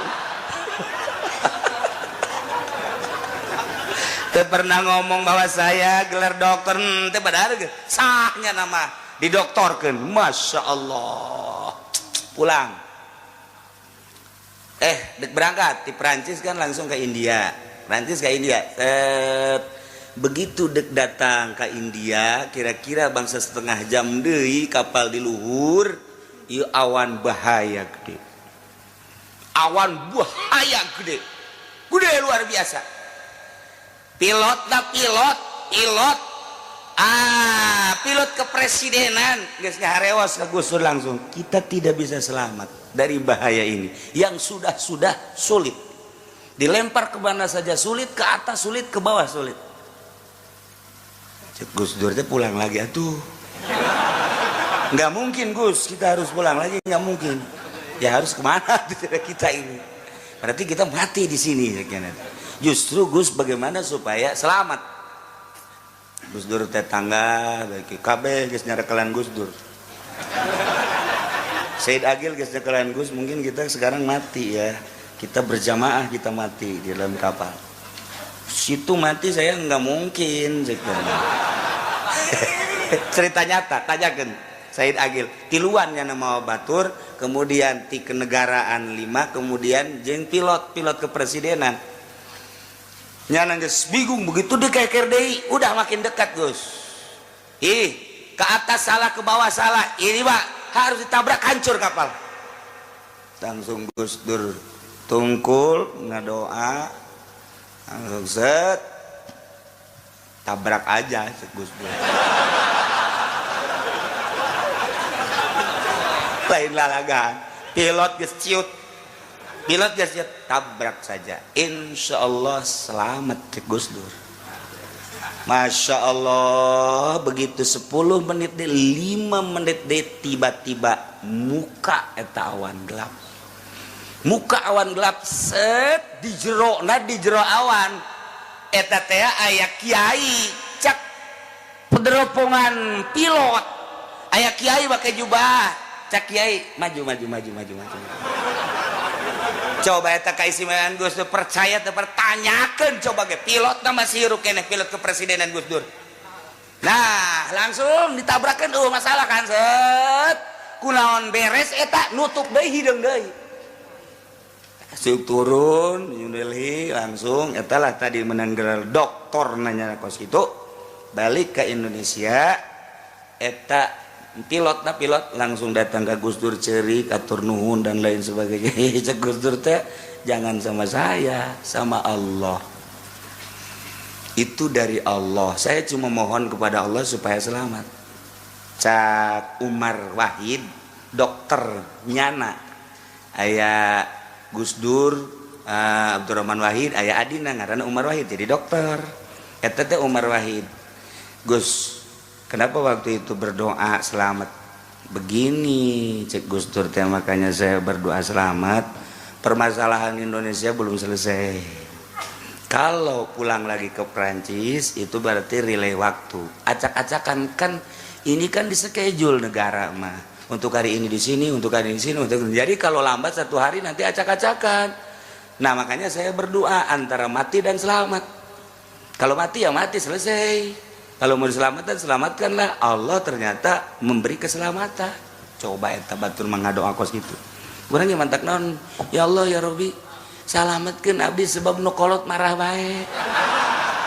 Teu pernah ngomong bahwa saya gelar dokter, teu padahal sahnya nama Didoktorkeun, Masya Allah, pulang. Dek berangkat di Prancis kan langsung ke India. Prancis ke India. Set. Begitu dek datang ke India, kira-kira bangsa setengah jam deui kapal di luhur, ieu awan bahaya gede. Awan bahaya gede. Gede luar biasa. Pilot dah pilot, pilot. Ah, pilot kepresidenan geus ngaharewas ka Gus Dur langsung. Kita tidak bisa selamat dari bahaya ini. Yang sudah-sudah sulit. Dilempar ke mana saja sulit, ke atas sulit, ke bawah sulit. Cek Gus Dur teh, pulang lagi atuh. Nggak mungkin, Gus, kita harus pulang lagi, nggak mungkin. Ya harus kemana kita ini? Berarti kita mati di sini. Justru Gus, bagaimana supaya selamat? Gus Dur teh tangga, bagi kabeh geus nyarekelan Gus Dur. Said Agil geus nyarekelan Gus, mungkin kita sekarang mati ya. Kita berjamaah, kita mati di dalam kapal. Situ mati saya nggak mungkin. Cerita nyata, tanyakan Said Agil. Tiluan yang nama batur, kemudian ti kenegaraan lima, kemudian jeng pilot, pilot kepresidenan. Nyana geus bingung, begitu di keker deui, udah makin dekat, Gus. Ih, ke atas salah, ke bawah salah. Ini, Pak, harus ditabrak, hancur kapal. Langsung Gus Dur tungkul ngadoa, langsung set, tabrak aja, cek Gus Dur. Lain lalagan, pilot geus ciut, pilot geus ciut, tabrak saja, insya Allah selamat, cek Gus Dur. Masya Allah, begitu 10 menit deh, 5 menit deh, tiba-tiba muka eta awan gelap, muka awan gelap set, di jero, nah di jero awan eta teh aya kiai. Cak pederopongan pilot, aya kiai pakai jubah. Cak kiai, maju, maju, maju, maju, maju. Coba eta keistimewaan Gus Dur, percaya teu pertanyakeun coba ge. Pilot nama masih hirup keneh, pilot kepresidenan Gus Dur. Nah, langsung ditabrakan, oh masalah kan, set, kunaon beres eta nutup deui, hideung deui. Masuk turun New Delhi langsung, eta lah tadi menang gelar doktor, nanya kos itu. Balik ke Indonesia, eta pilot, nah pilot langsung datang ke Gus Dur, cerik, atur nuhun dan lain sebagainya. Cek Gus Dur teh, jangan sama saya, sama Allah. Itu dari Allah, saya cuma mohon kepada Allah supaya selamat. Cak Umar Wahid, dokter nyana, aya Gus Dur, Abdurrahman Wahid, aya adina ngaranna Umar Wahid, jadi dokter eta teh Umar Wahid. Gus, kenapa waktu itu berdoa selamat begini? Cek Gus Dur teh, makanya saya berdoa selamat, permasalahan Indonesia belum selesai. Kalau pulang lagi ke Prancis itu berarti relay waktu, acak-acakan kan. Ini kan di schedule negara mah untuk hari ini di sini, untuk hari ini di sini, untuk jadi kalau lambat satu hari nanti acak-acakan. Nah, makanya saya berdoa antara mati dan selamat. Kalau mati ya mati, selesai. Kalau mau diselamatkan, selamatkanlah. Allah ternyata memberi keselamatan. Coba eta batur mengadoa kos gitu. Urang ge mantak naon, ya Allah ya Robi, selamatkeun abdi sebab nu kolot marah bae.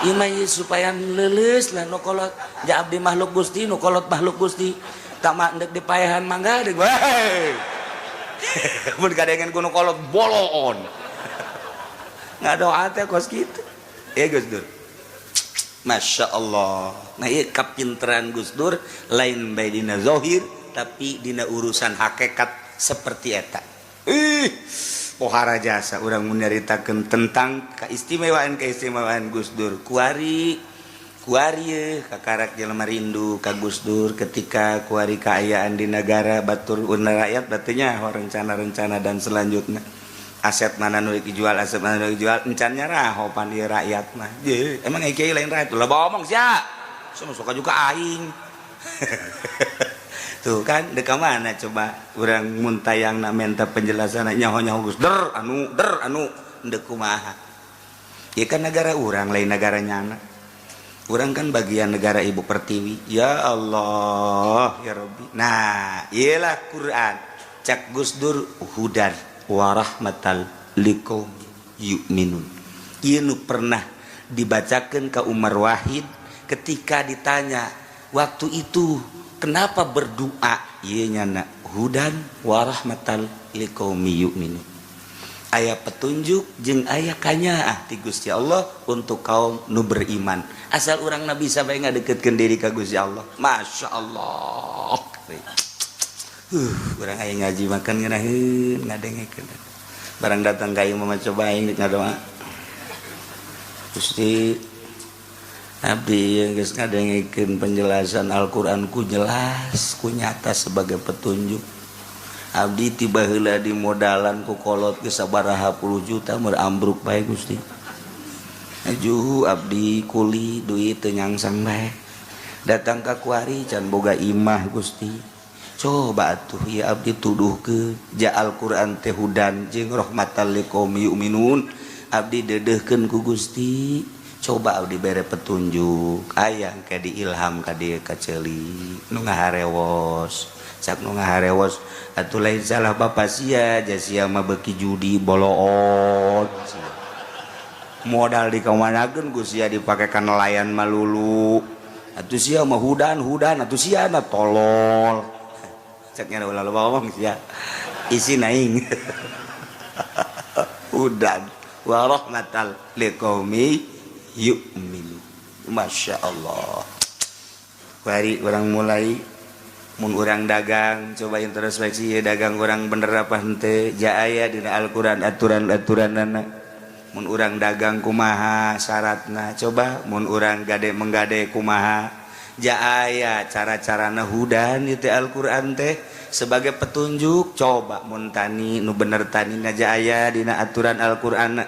Ieu mah supaya leuleus lah nu kolot. Ja abdi makhluk Gusti, nu kolot makhluk Gusti. Tak mak ndek dipaehan mangga deuk wae. Mun kadengen ku nu kolot boloon. Ngadoa teh kos kitu. Ya Gus Dur. Masya Allah. Nah, ieu kapinteran Gus Dur lain bae dina zahir tapi dina urusan hakikat seperti eta. Ih, pohara jasa urang menyaritakeun tentang keistimewaan-keistimewaan Gus Dur. Kuari kuari kakarak jelema rindu ka Gus Dur ketika kuari kaayaan di negara batur una rakyat batunya rencana-rencana dan selanjutnya, aset mana nu dijual, aset mana nu dijual, encan nyaraho pan ieu rakyat mah. Ye, emang kiai lain rakyat lah, ngomong sia. Semua suka juga aing. Tuh kan, deka mana coba urang mun tayang na minta penjelasan, nyaho-nyaho Gus Der anu der anu, ndek kumaha? Ya kan negara urang, lain negara nyana. Urang kan bagian negara Ibu Pertiwi. Ya Allah ya Robbi. Nah, iyalah Quran, cak Gus Dur, hudan warahmatal liqaum yu'minun. Ieu nu pernah dibacakan ke Umar Wahid ketika ditanya waktu itu kenapa berdoa, ieu nyana hudan warahmatal liqaumi yu'minun, aya petunjuk jeung aya kanyaah ti Gusti Allah untuk kaum nu beriman, asal urang nabi sampai ngadeketkeun diri ka Gusti Allah. Masya Allah, urang aya ngaji makan ngeunaheun ngadengekeun. Barang datang ka ieu mah, coba aing ngadoa, "Gusti, abdi yang geus ngadengekeun penjelasan Al-Qur'an, ku jelas ku nyata sebagai petunjuk, abdi tiba heula di modalan ku kolot geus sabaraha puluh juta meur ambruk bae. Gusti, ajuh abdi kuli, duit teu nyangsang bae, datang ka kuari can boga imah. Gusti, coba atuh ya abdi tuduh ke ja Al-Qur'an teh hudan jeung rahmatan liqaumi yu'minun. Abdi dedehkeun ku Gusti, coba abdi bere petunjuk." Aya ke diilham ka dieu ka ceuli nu ngaharewos. Cak nu ngaharewos, "Atuh lain salah bapak sia, ja sia mah beuki judi boloot, modal dikamanakeun ku sia dipake ka nelayan malulu. Atuh sia mah hudan hudan, atuh sia na tolol." Cek nya, "Ulah loba ngomong sia, isi aing hudan wa rahmatal liqaumi yu'minu." Masya Allah. Kuari urang mulai mun urang dagang, coba introspeksi ya, dagang urang bener apa henteu. Ja aya dina Al-Qur'an aturan-aturanana. Mun urang dagang kumaha syaratna? Coba mun urang gade menggade kumaha? Ja aya cara-carana, hudan itu Al-Qur'an teh sebagai petunjuk. Coba mun tani, nu bener tani ja aya dina aturan Al-Qur'an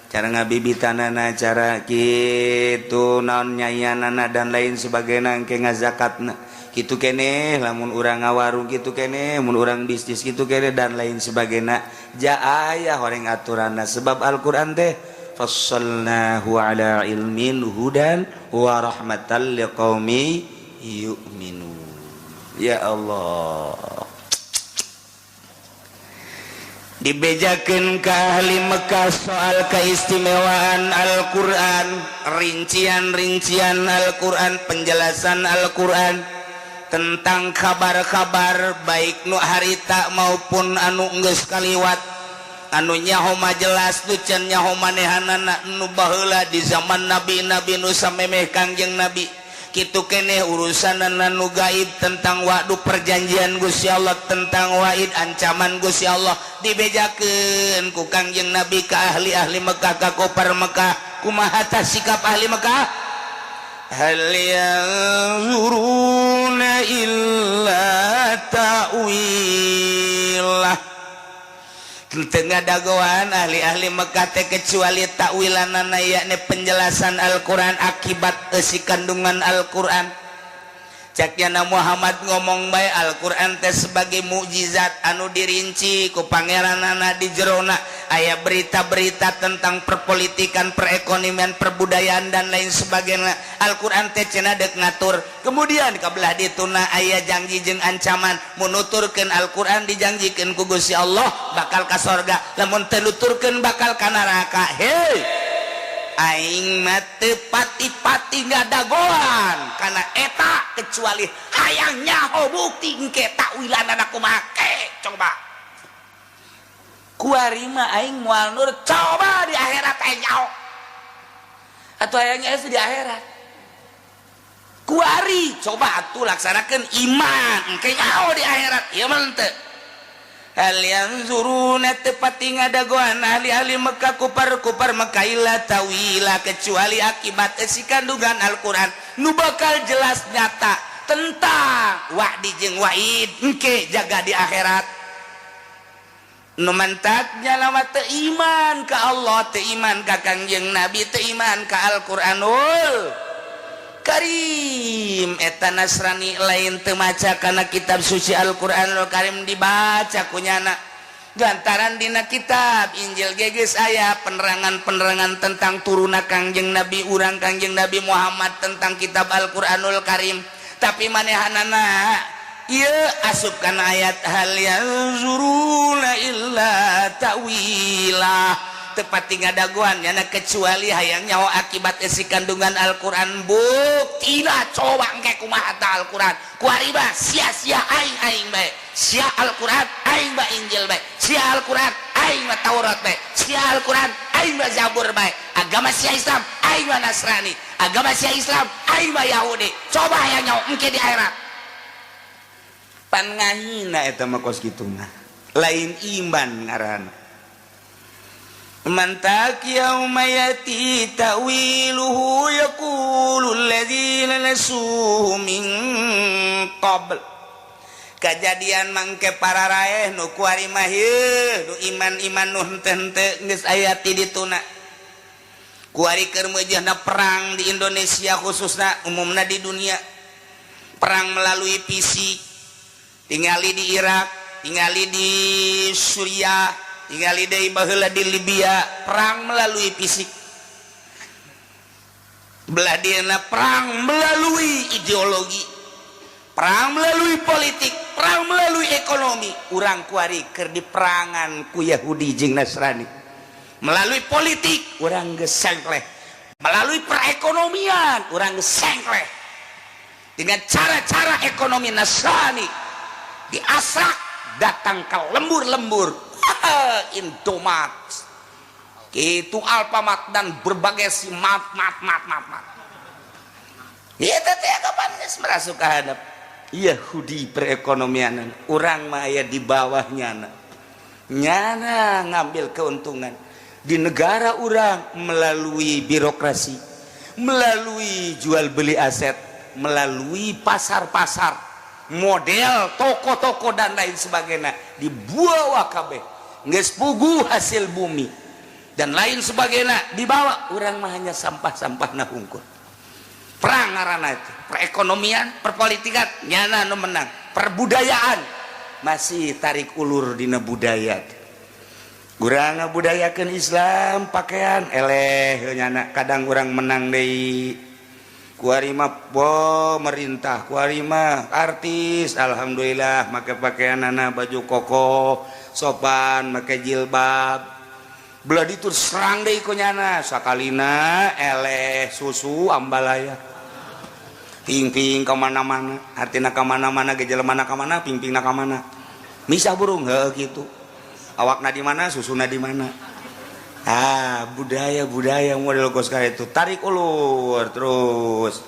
cara ngabibitanana, cara kitu naon nyayanana, dan lain sebagainya, engke ngazakatna kitu keneh, lamun urang ngawarung kitu keneh, mun urang bisnis kitu keneh, dan lain sebagainya. Ja aya horeng aturanna, sebab Al-Qur'an teh fassalnahu ala ilmin hudan wa rahmatan liqaumi yu'minun. Ya Allah, dibejakeun ka ahli Mekah soal keistimewaan Al-Qur'an, rincian-rincian Al-Qur'an, penjelasan Al-Qur'an tentang kabar-kabar baik nu harita maupun anu geus kaliwat, anu nyaho mah jelas, nu can nyaho manehanana, nu baheula di zaman nabi-nabi, nu samemeh Kangjeng Nabi kitu keneh, urusan nu gaib tentang waktu perjanjian Gusti Allah, tentang waid ancaman Gusti Allah, dibejakeun ku Kangjeng Nabi ka ahli-ahli Mekah, ka kufar Mekah. Kumaha tah sikap ahli Mekah? Hal yanzuruna illa ta'wilah. Teu ngadagoan ahli-ahli Mekah teh kecuali takwilanana, yakni penjelasan Al-Qur'an, akibat isi kandungan Al-Qur'an. Caknyana Muhammad ngomong bae Al-Qur'an teh sebagai mukjizat anu dirinci ku pangeranana, di jerona aya berita-berita tentang perpolitikan, perekonomian, perbudayaan, dan lain sebagainya. Al-Qur'an teh cenah dek ngatur. Kemudian kabelah dituna aya janji jeung ancaman, mun nuturkeun Al-Qur'an dijanjikeun ku Gusti Allah bakal ka sorga, lamun teu nuturkeun bakal ka neraka. Hei, aing mah teu pati-pati ngadagoan kana eta kecuali hayang nyaho bukti engke takwilanana kumaha. Coba kuari mah aing moal nur, coba di akhirat aing nyaho atau hayangnya di akhirat. Kuari coba atuh laksanakeun iman, engke nyaho di akhirat. Ieu mah henteu. Hal yanzuruna, tepati ngadagoan ahli-ahli Mekah, kufar-kufar Mekah, illa tawila, kecuali akibat isi kandungan Al-Qur'an nu bakal jelas nyata tentang wa'di jeung wa'id engke jaga di akhirat. Nu mantaknya lama teu iman ka Allah, teu iman ka Kangjeng Nabi, teu iman ka Al-Qur'anul Karim. Eta Nasrani lain teu maca kana kitab suci Al-Qur'anul Karim, dibaca kunyana. Lantaran dina kitab Injil ge geus aya penerangan-penerangan tentang turuna Kangjeng Nabi urang, Kangjeng Nabi Muhammad, tentang kitab Al-Qur'anul Karim. Tapi manehanana ieu asup kana ayat hal yanzuruna illa ta'wilah, tepat ngadaguan nyana kecuali hayang nyaho akibat isi kandungan Al-Qur'an. Buktina coba engke kumaha ta Al-Qur'an kuari mah sia-sia. Aing aing bae, sia Al-Qur'an aing mah, Injil bae sia, Al-Qur'an aing mah, Taurat bae sia, Al-Qur'an aing mah, Zabur bae. Agama sia Islam, aing mah Nasrani. Agama sia Islam, aing mah Yahudi. Coba hayang nyaho engke di akhirat. Pan ngahina eta mah. Kos kitu mah lain iman ngaranna. Mantak yauma yati ta'wiluhu yaqulu alladzina nasuhu min qabl. Kejadian mangke para raeh nu kuari mah nu iman-iman nu henteu geus aya ti dituna kuari keur meujeuhna perang di Indonesia khususna, umumna di dunia, perang melalui fisik. Tingali di Irak, tingali di Suriah, tingali deui baheula di Libya, perang melalui fisik. Belah dieuna perang melalui ideologi, perang melalui politik, perang melalui ekonomi. Urang kuari keur diperangan ku Yahudi jeung Nasrani melalui politik. Urang geus sengkleh melalui perekonomian, urang geus sengkleh dengan cara-cara ekonomi Nasrani. Diasrak datang ke lembur-lembur Indomaret itu, Alfamart, dan berbagai si mat mat mat mat mat. Ieu teh kapan geus merasuk ka hadap Yahudi perekonomian. Urang mah aya di bawahnya, nyana ngambil keuntungan di negara urang melalui birokrasi, melalui jual beli aset, melalui pasar-pasar model toko-toko dan lain sebagainya. Dibawa kabeh, geus puguh hasil bumi dan lain sebagainya dibawa. Urang mah hanya sampah-sampah na hungkul. Perang ngaranna itu perekonomian, perpolitikan, nyana nu menang. Perbudayaan masih tarik ulur dina budaya. Urang ngabudayakeun Islam, pakaian eleh nyana. Kadang urang menang deui kuari mah, pemerintah kuari mah, artis alhamdulillah make pakaian anak baju koko sopan, make jilbab. Belah ditu serang deui ku nyana. Sakalina eleh susu ambalaya, ping-ping kemana-mana, artinya kemana-mana, gejala mana kemana, ping-ping na kemana, misah burung heuh gitu. Awakna di mana, susuna di mana. Ah, budaya budaya model kos itu tarik ulur terus.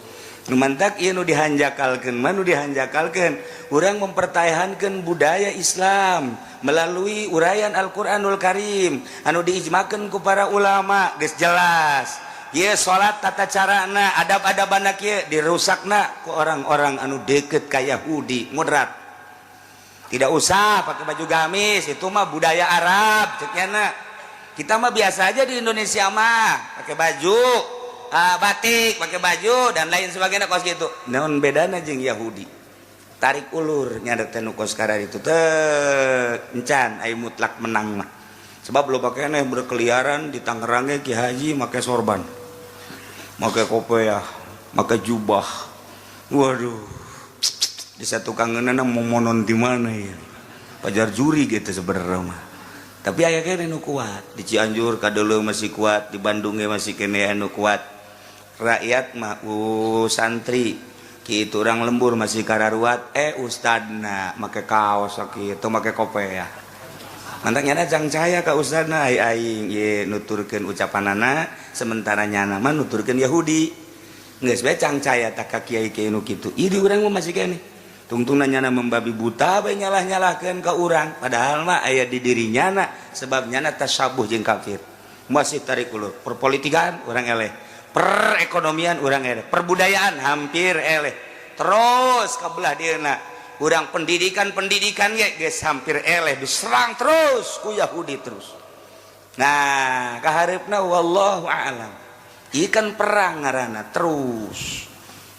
Mantak ieu nu dihanjakalkeun mah, nu dihanjakalkeun urang mempertahankan budaya Islam melalui uraian Al-Qur'anul Karim anu diijmakeun ku para ulama. Geus jelas ieu salat, tata carana, adab-adabana kieu, dirusakna ku orang-orang anu deket ka Yahudi moderat. Tidak usah pakai baju gamis, itu mah budaya Arab cek nyana. Kita mah biasa aja di Indonesia mah pakai baju batik, pakai baju dan lain sebagainya kos gitu. Naon bedana jeung Yahudi? Tarik ulur nyana teh nu kos itu teh encan aya mutlak menang mah, sebab lo pakaian berkeliaran di Tangerang, Ki Haji make sorban, make kopiah, make jubah. Waduh, di satu kangenan mau monon di mana ya pajar juri gitu sebenarnya mah. Tapi aya keneh nu kuat di Cianjur kadeuleung masih kuat, di Bandung ge masih keneh anu kuat. Rakyat mah santri kitu, orang lembur masih kararuat. Ustadna make kaos kitu, make kopiah. Mantak nyana cangcaya ka ustadna, ai aing ye nuturkeun ucapanana, sementara nyana mah nuturkeun Yahudi. Geus bae cangcaya tak ka kiai-kiai nu kitu. Ieu di urang mah masih keneh tungtungna nyana membabi buta bae nyalah-nyalahkeun ka urang, padahal mah aya di diri nyana, sebab nyana tasabuh jeung kafir. Masih tarik ulur. Perpolitikan urang eleh, perekonomian urang eleh, perbudayaan hampir eleh terus ka belah dieuna urang. Pendidikan pendidikan ge geus hampir eleh, diserang terus ku Yahudi terus. Nah, kahareupna wallahu a'lam. Ieu kan perang ngaranna terus.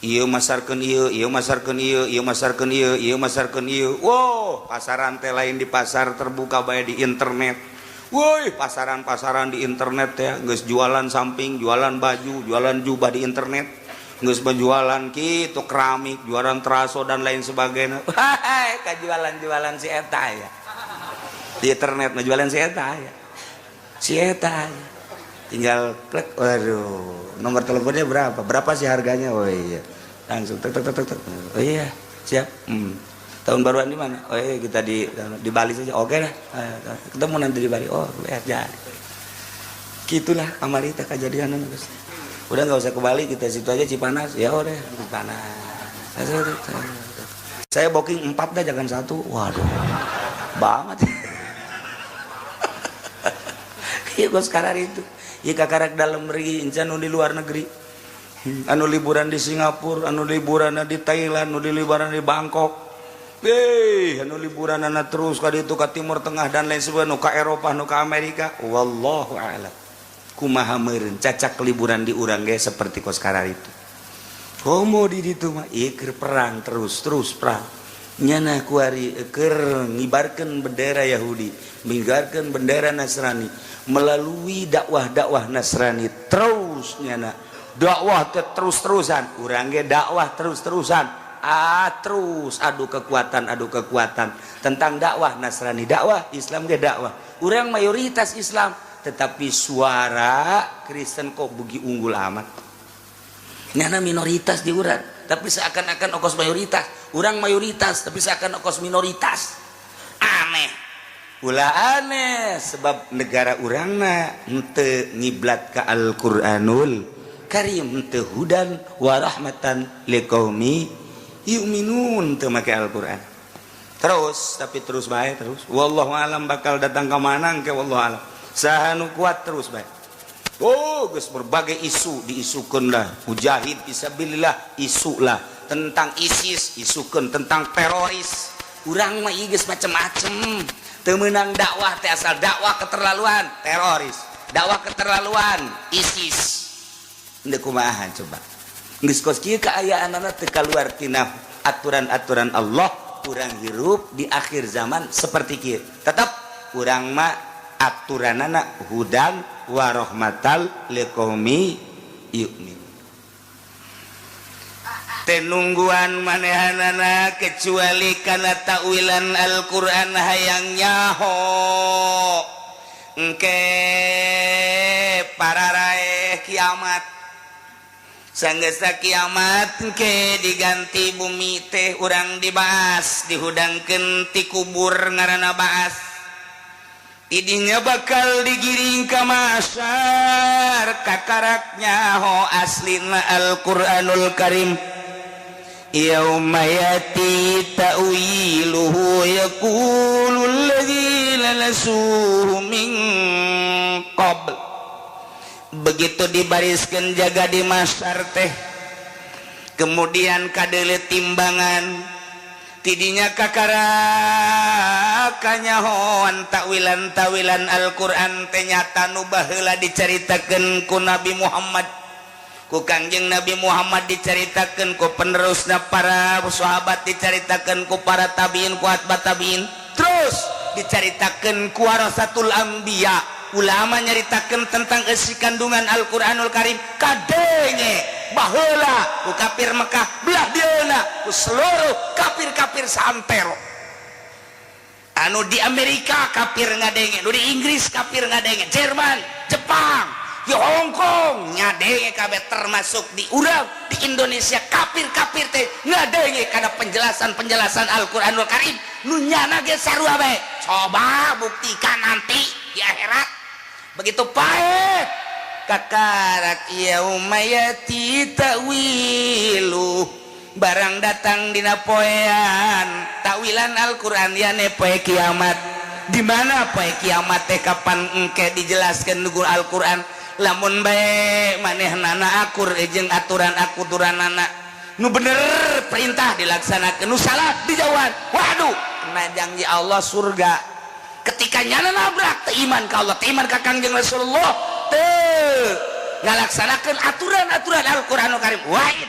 Ieu masarkeun ieu, ieu masarkeun ieu, ieu masarkeun ieu, ieu masarkeun ieu. Wow, pasaran teh lain di pasar terbuka bae, di internet. Woi, pasaran-pasaran di internet teh geus jualan samping, jualan baju, jualan jubah di internet. Geus jualan kitu keramik, jualan teraso dan lain sebagainya. Wah, kajualan-jualan si eta ya. Di internet mah jualan si eta ya. Si eta ya. Tinggal klik, waduh, nomor teleponnya berapa? Berapa sih harganya? Oh iya. Langsung tek tek tek tek. Oh iya, siap. Tahun baruan di mana? Oh iya, kita di Bali saja. Oke lah. Ketemu nanti di Bali. Oh, ya jadi. Gitulah kamari teh kejadian, guys. Udah nggak usah ke Bali, kita situ aja Cipanas. Ya udah, Cipanas. Saya booking empat dah, jangan satu. Waduh. Banget. Iya, gua sekarang itu. Iya, kakarak dalam negeri, incan di luar negeri. Anu liburan di Singapura, anu liburan di Thailand, anu liburan di Bangkok. Eh, anu liburan anak terus ka ditu ka Timur Tengah dan lain sebagainya, nu ka Eropa, nu ka Amerika. Wallahu a'lam. Kumaha meureun cacak liburan di urang ge seperti kos itu. Komo di ditu mah ieu keur perang terus, terus perang. Nyana kuari keur ngibarkeun bendera Yahudi, ngibarkeun bendera Nasrani melalui dakwah-dakwah Nasrani terus. Nyana dakwah teh terus-terusan, urang ge dakwah terus-terusan, ah, terus adu kekuatan, adu kekuatan tentang dakwah. Nasrani dakwah, Islam ge dakwah. Urang mayoritas Islam, tetapi suara Kristen kok bugi unggul amat. Nyana minoritas di urang, tapi seakan-akan okos mayoritas. Urang mayoritas, tapi seakan okos minoritas. Aneh, ulah aneh, sebab negara urangna henteu ngiblat ka Al-Qur'anul Karim, henteu hudan warahmatan liqaumi yu'minun, teu make Al-Qur'an terus, tapi terus bae terus. Wallahu alam bakal datang ke mana ke, wallahu alam saha nu kuat, terus bae. Oh, geus berbagai isu diisukeun lah, mujahid fisabilillah isu lah, tentang ISIS isukeun, tentang teroris. Urang mah ieu geus macem-macem. Teu meunang dakwah teh, asal dakwah keterlaluan, teroris, dakwah keterlaluan, ISIS. Henteu kumaha coba? Geus kos kieu kaayaanana, teu kaluar tina aturan-aturan Allah. Urang hirup di akhir zaman seperti kieu, tetap urang mah aturanana hudan warahmatal liqaumi yu'min. Tenungguan manehanana kecuali karena takwilan Al-Qur'an. Hayang nyaho engke pararaeh kiamat. Sanggesa kiamat engke diganti bumi teh, urang dibahas, dihudangkeun ti kubur, ngaranna baas. Idinya bakal digiring ke mahsyar, kakarak nyaho aslina Al-Qur'anul Karim. Yauma yati ta'wiluhu yaqulu alladzina nasuhu min qabl. Begitu dibariskan jaga di mahsyar teh, kemudian kadele timbangan, tidinya kakara kanyahoan takwilan tawilan Al-Qur'an teh nyata nu baheula dicaritakeun ku Nabi Muhammad, ku Kangjeng Nabi Muhammad, diceritakan ku penerusna para sahabat, diceritakan ku para tabiin, ku atba tabiin, terus diceritakan ku warasatul anbiya. Ulama nyaritakan tentang isi kandungan Al-Qur'anul Karim, kadenge baheula ku kafir Mekah, belah dieuna ku seluruh kafir-kafir saantero. Anu di Amerika kafir ngadenge, nu di Inggris kafir ngadenge, Jerman, Jepang, di Hong Kong ngadenge kabeh, termasuk di urang di Indonesia kafir-kafir teh ngadenge kana penjelasan-penjelasan Al-Qur'anul Karim. Nu nyana ge sarua bae. Coba buktikan nanti di akhirat. Begitu paeh kakarak yauma yati ta'wilu, barang datang dina poean takwilan Al-Qur'an, yane poe kiamat. Di mana poe kiamat teh kapan engke dijelaskan nugu Al-Qur'an. Lamun bae manehnana akur jeung aturan aturanana, nu bener perintah dilaksanakan, nu salah dijauhan, waduh, kena janji Allah surga. Ketika nyana nabrak, teu iman ka Allah, teu iman ka Kangjeng Rasulullah, teu ngalaksanakeun aturan-aturan Al-Qur'anul Karim, waid.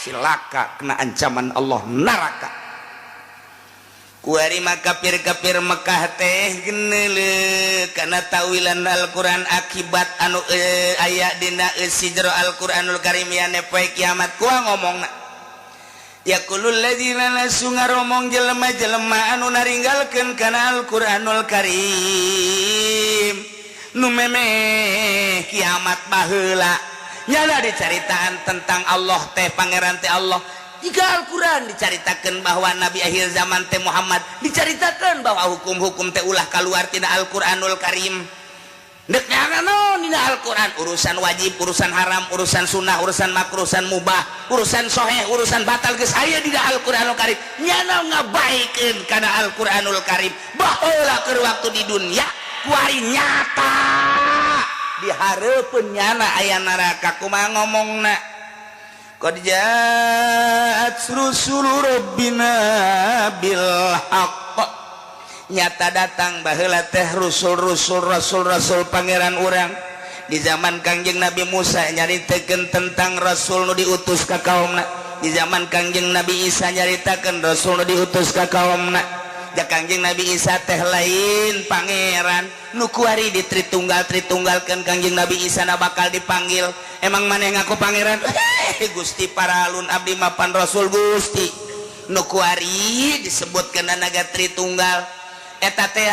Cilaka, kena ancaman Allah, neraka. Kuari mah kafir-kafir Mekah teh geneule kana tawilan Al-Qur'an akibat anu aya dina eusi jero Al-Qur'anul Karim yane poe kiamat. Kuah ngomongna, yaqulul ladzina nasu, ngaromong jelema-jelema anu naringgalkeun kana Al-Qur'anul Karim, nu memeh kiamat baheula nyala dicaritaan tentang Allah teh, pangeran teh Allah. Jika Al-Quran dicaritakan bahwa Nabi akhir zaman teh Muhammad, dicaritakan bahwa hukum-hukum teh ulah keluar tina Al-Quranul Karim. Dek naon dina Al-Quran, urusan wajib, urusan haram, urusan sunnah, urusan makruh, urusan mubah, urusan soheh, urusan batal, geus aya dina Al-Quranul Karim. Nyana ngabaikeun kana Al-Quranul Karim baheula keur waktu di dunia, kuari nyata di hareupeun nyana aya neraka. Kumaha ngomongna? Qad ja'at rusul rabbina bil haqq, nyata datang baheula teh rusul-rusul, rasul-rasul pangeran urang. Di zaman Kangjeng Nabi Musa nyaritakeun tentang rasul nu diutus ka kaumna. Di zaman Kangjeng Nabi Isa nyaritakeun rasul nu diutus ka kaumna. Ja Kangjeng Nabi Isa teh lain pangeran, nu kuari di Tritunggal Tritunggalkeun Kangjeng Nabi Isa na bakal dipanggil, "Emang maneh ngaku pangeran?" "Eh, Gusti, paralun, abdi mapan rasul Gusti." Nu kuari disebutkeun naga Tritunggal eta teh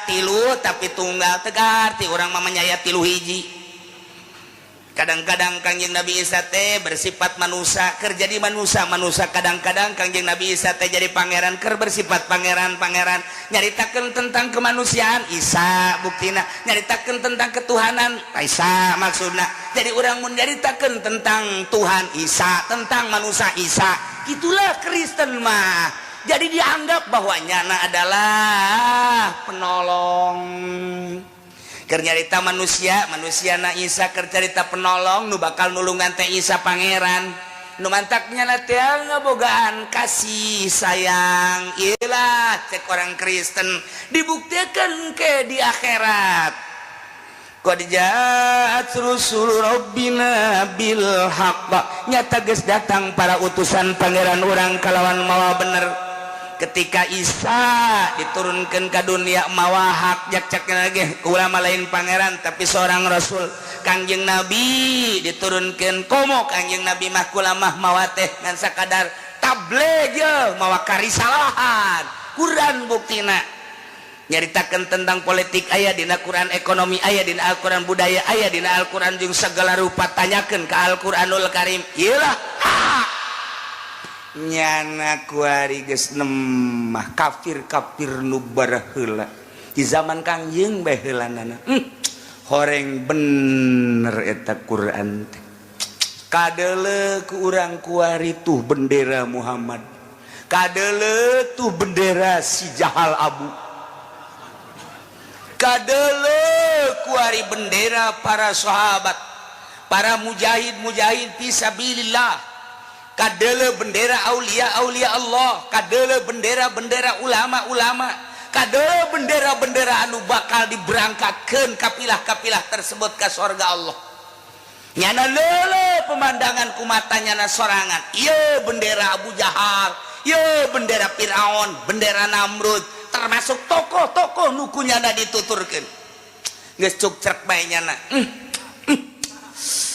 tilu tapi tunggal, tegar ti urang mah menyaya tilu hiji. Kadang-kadang Kangjeng Nabi Isa teh bersifat manusia keur jadi manusia manusia, kadang-kadang Kangjeng Nabi Isa teh jadi pangeran keur bersifat pangeran pangeran. Nyaritakeun tentang kemanusiaan Isa, buktina nyaritakeun tentang ketuhanan Isa. Maksudna jadi urang mun nyaritakeun tentang Tuhan Isa, tentang manusia Isa. Itulah Kristen mah, jadi dianggap bahwa nyana adalah penolong. Keur nyarita manusia manusia na Isa, keur carita penolong nu bakal nulungan teh Isa pangeran. Nu mantaknya na teh ngabogaan kasih sayang. Iyalah cek orang Kristen, dibuktikan ke di akhirat. Qad ja'at rusul rabbina bil haqq, nyata geus datang para utusan pangeran urang kalawan mawa bener. Ketika Isa diturunkan ke dunia mawa hak, jak cek lagi ulama lain pangeran tapi seorang rasul. Kangjeng Nabi diturunkan, komo Kangjeng Nabi mah kulamah mawa teh ngan sakadar tabligh ye mawa karisalahan. Quran buktina nyaritakan tentang politik aya dina Quran, ekonomi aya dina Al-Quran, budaya aya dina Al-Quran, jeung segala rupa tanyakeun ke Al-Quranul Karim. Iyalah nyana kuari geus nemah kafir-kafir nu baraheula di zaman Kangjeng baheulana. Horeng bener eta Quran teh. Kadeule ku urang kuari tuh bendera Muhammad, kadeule tuh bendera si Jahal Abu, kadeule kuari bendera para sahabat, para mujahid mujahid fisabilillah, kadele bendera aulia aulia Allah, kadele bendera bendera ulama ulama, kadele bendera bendera anu bakal diberangkatkan kapilah-kapilah tersebut ke sorga Allah. Nyana lele pemandangan kumata nyana sorangan. Iya bendera Abu Jahal, iya bendera Fir'aun, bendera Namrud, termasuk tokoh-tokoh nu ku nyana dituturkan. Geus cuk cerk bae nyana.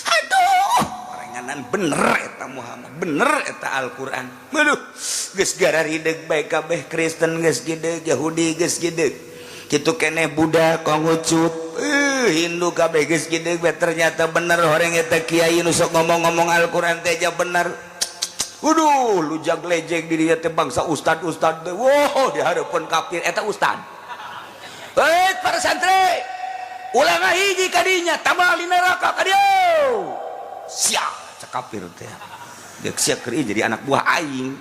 Aduh, oranganan bener eta Muhammad, bener eta Al-Qur'an. Aduh, geus gararideg bae kabeh. Kristen geus gideg, Yahudi geus gideg, kitu keneh Buddha, Konghucut, Hindu kabeh geus gideg bae. Ternyata bener horeng eta kiai nu sok ngomong-ngomong Al-Qur'an teh aja bener. Waduh, lujag lejek di dieu teh bangsa ustad-ustad teh. Wow, di hareupeun kafir eta ustad. Hei, para santri, ulah ngahiji kadinya, tambah di neraka ka dieu. Sia, cek kafir teh. Deuk sia keur jadi anak buah aing.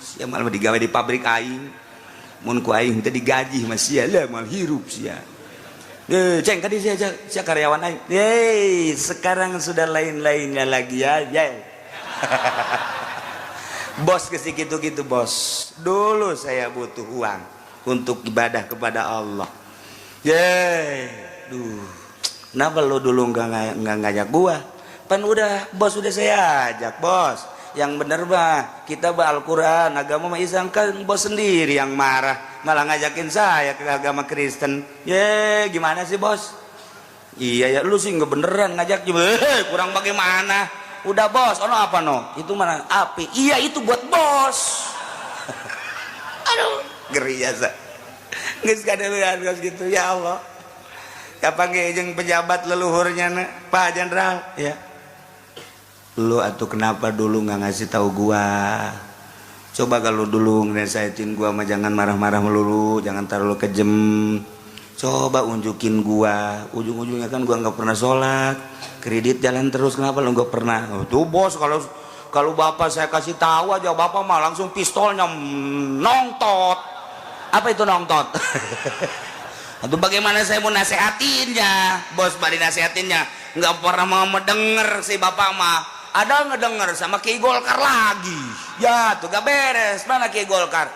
Sia malah digawe di pabrik aing. Mun ku aing teh digaji mah sia lah moal hirup sia. Eh, ceng kadi sia, sia karyawan aing. Yeay, sekarang sudah lain-lainnya lagi ya. Ya. Bos ke gitu-gitu bos. Dulu saya butuh uang untuk ibadah kepada Allah. Yeay, duh. Kenapa lo dulu nggak ngajak gua? Pan udah bos, udah saya ajak bos. Yang bener bah kita bah Al-Quran, agama mah Islam. Kan bos sendiri yang marah, malah ngajakin saya ke agama Kristen. Ye, gimana sih, bos? Iya ya, lu sih nggak beneran ngajak juga. Kurang bagaimana? Udah bos, ono apa no? Itu mana api? Iya, itu buat bos. Aduh, ngeri ya sa. Geus kadeuleuan geus gitu, ya Allah. Kapan ge jeung pejabat leluhurnya na, Pak Jenderal ya. Lu atau kenapa dulu nggak ngasih tahu gua? Coba kalau dulu ngerasain gua mah, jangan marah-marah melulu, jangan terlalu kejem. Coba unjukin gua, ujung-ujungnya kan gua nggak pernah sholat, kredit jalan terus, kenapa lu nggak pernah? Oh, tuh bos, kalau kalau bapak saya kasih tahu aja, bapak mah langsung pistolnya nongtot. Apa itu nongtot? Atau bagaimana saya mau nasehatinnya, bos? Bari nasehatinnya nggak pernah mau mendengar si bapak mah. Ada ngedenger sama Kiai Golkar lagi ya, tuh gak beres. Mana Kiai Golkar?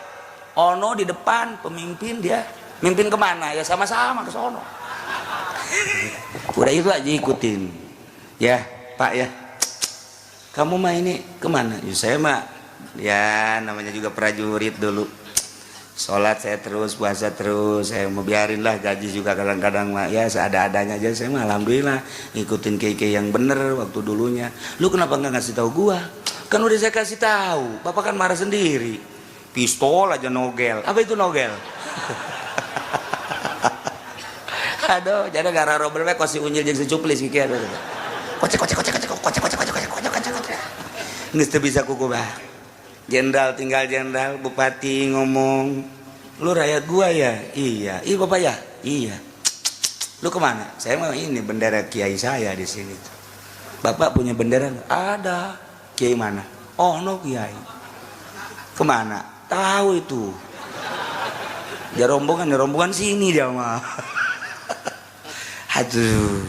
Ono di depan, pemimpin dia. Mimpin kemana ya? Sama-sama ke sono. Udah, itu aja ikutin ya, Pak ya. Kamu mah ini kemana ya? Saya mah ya namanya juga prajurit dulu, sholat saya terus, puasa terus. Saya mau biarin lah, gaji juga kadang-kadang mah ya seada-adanya aja. Saya mah alhamdulillah ngikutin kiai yang bener waktu dulunya. Lu kenapa nggak ngasih tahu gua? Kan udah saya kasih tahu, bapak kan marah sendiri, pistol aja nogel. Apa itu nogel? Aduh, jadi gara robel we kos si unyil jeung si cuplis kieu. Kocek kocek kocek kocek kocek kocek kocek kocek kocek kocek. Geus teu bisa kuku bah. Jenderal tinggal jenderal, bupati ngomong, lu rakyat gua ya? Iya. Iya bapak ya? Iya. Lu kemana? Saya mau ini bendera kiai saya di sini. Bapak punya bendera nggak? Ada. Kiai mana? Oh no, kiai. Kemana? Tahu itu. Dia rombongan, dia rombongan sini dia mah. Aduh,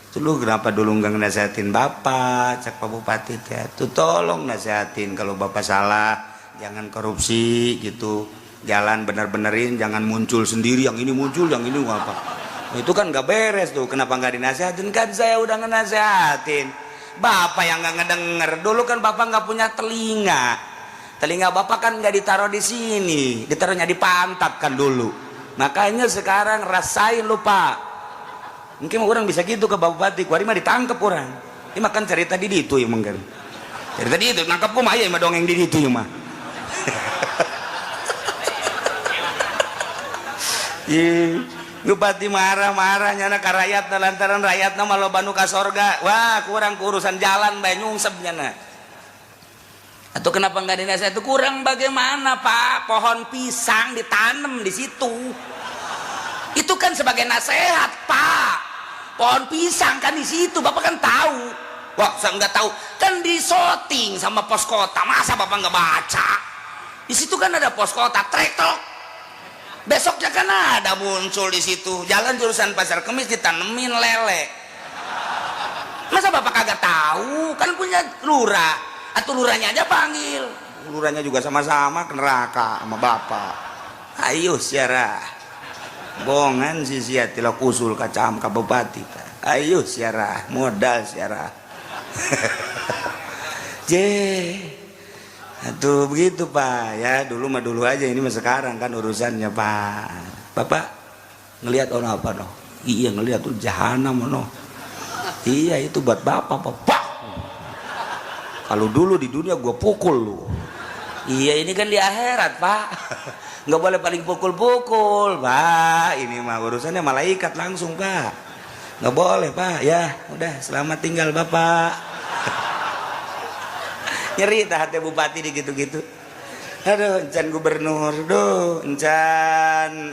itu lu kenapa dulu nggak nasehatin bapak? Cak Pak Bupati ya tuh, tolong nasehatin kalau bapak salah, jangan korupsi gitu, jalan bener-benerin, jangan muncul sendiri, yang ini muncul, yang ini apa, itu kan nggak beres tuh. Kenapa nggak dinasehatin? Kan saya udah ngenasehatin, bapak yang nggak ngedenger. Dulu kan bapak nggak punya telinga. Telinga bapak kan nggak ditaruh di sini, ditaruhnya di pantat kan dulu. Makanya sekarang rasain lu, Pak. Mungkin orang bisa gitu ke Bapak Bupati, kuari mah ditangkep orang. Ini makan cerita di itu ya mungkin. Cerita di itu, nangkep mah ya mah dongeng di itu ya mah. Ih, bupati marah-marah nyana ka rakyat lantaran rakyatna mah loba nu ka sorga. Wah, kurang urusan jalan bae nyungsep nyana. Atau kenapa nggak dinasihat itu kurang bagaimana, Pak? Pohon pisang ditanam di situ. Itu kan sebagai nasihat, Pak. Pohon pisang kan di situ, bapak kan tahu. Wah, saya nggak tahu. Kan disoting sama pos kota, masa bapak nggak baca? Di situ kan ada pos kota, trek. Besoknya kan ada muncul di situ. Jalan jurusan Pasar Kemis ditanemin lele. Masa bapak kagak tahu? Kan punya lurah. Atau lurahnya aja panggil. Lurahnya juga sama-sama ke neraka sama bapak. Ayo siarah. Bongan si sia tilak usul kacam ka bupati. Ayo siarah, modal siarah. Je. Aduh, begitu Pak ya, dulu mah dulu aja, ini mah sekarang kan urusannya, Pak. Bapak ngelihat ono apa no? Iya, ngelihat tuh jahanam ono. Iya, itu buat bapak, Bapak. Kalau dulu di dunia gua pukul lu. Iya, ini kan di akhirat, Pak. Nggak boleh paling pukul-pukul, Pak. Ini mah urusannya malaikat langsung, Pak. Nggak boleh, Pak. Ya udah, selamat tinggal bapak. Nyeri tah hati bupati di gitu-gitu. Aduh, encan gubernur, duh, encan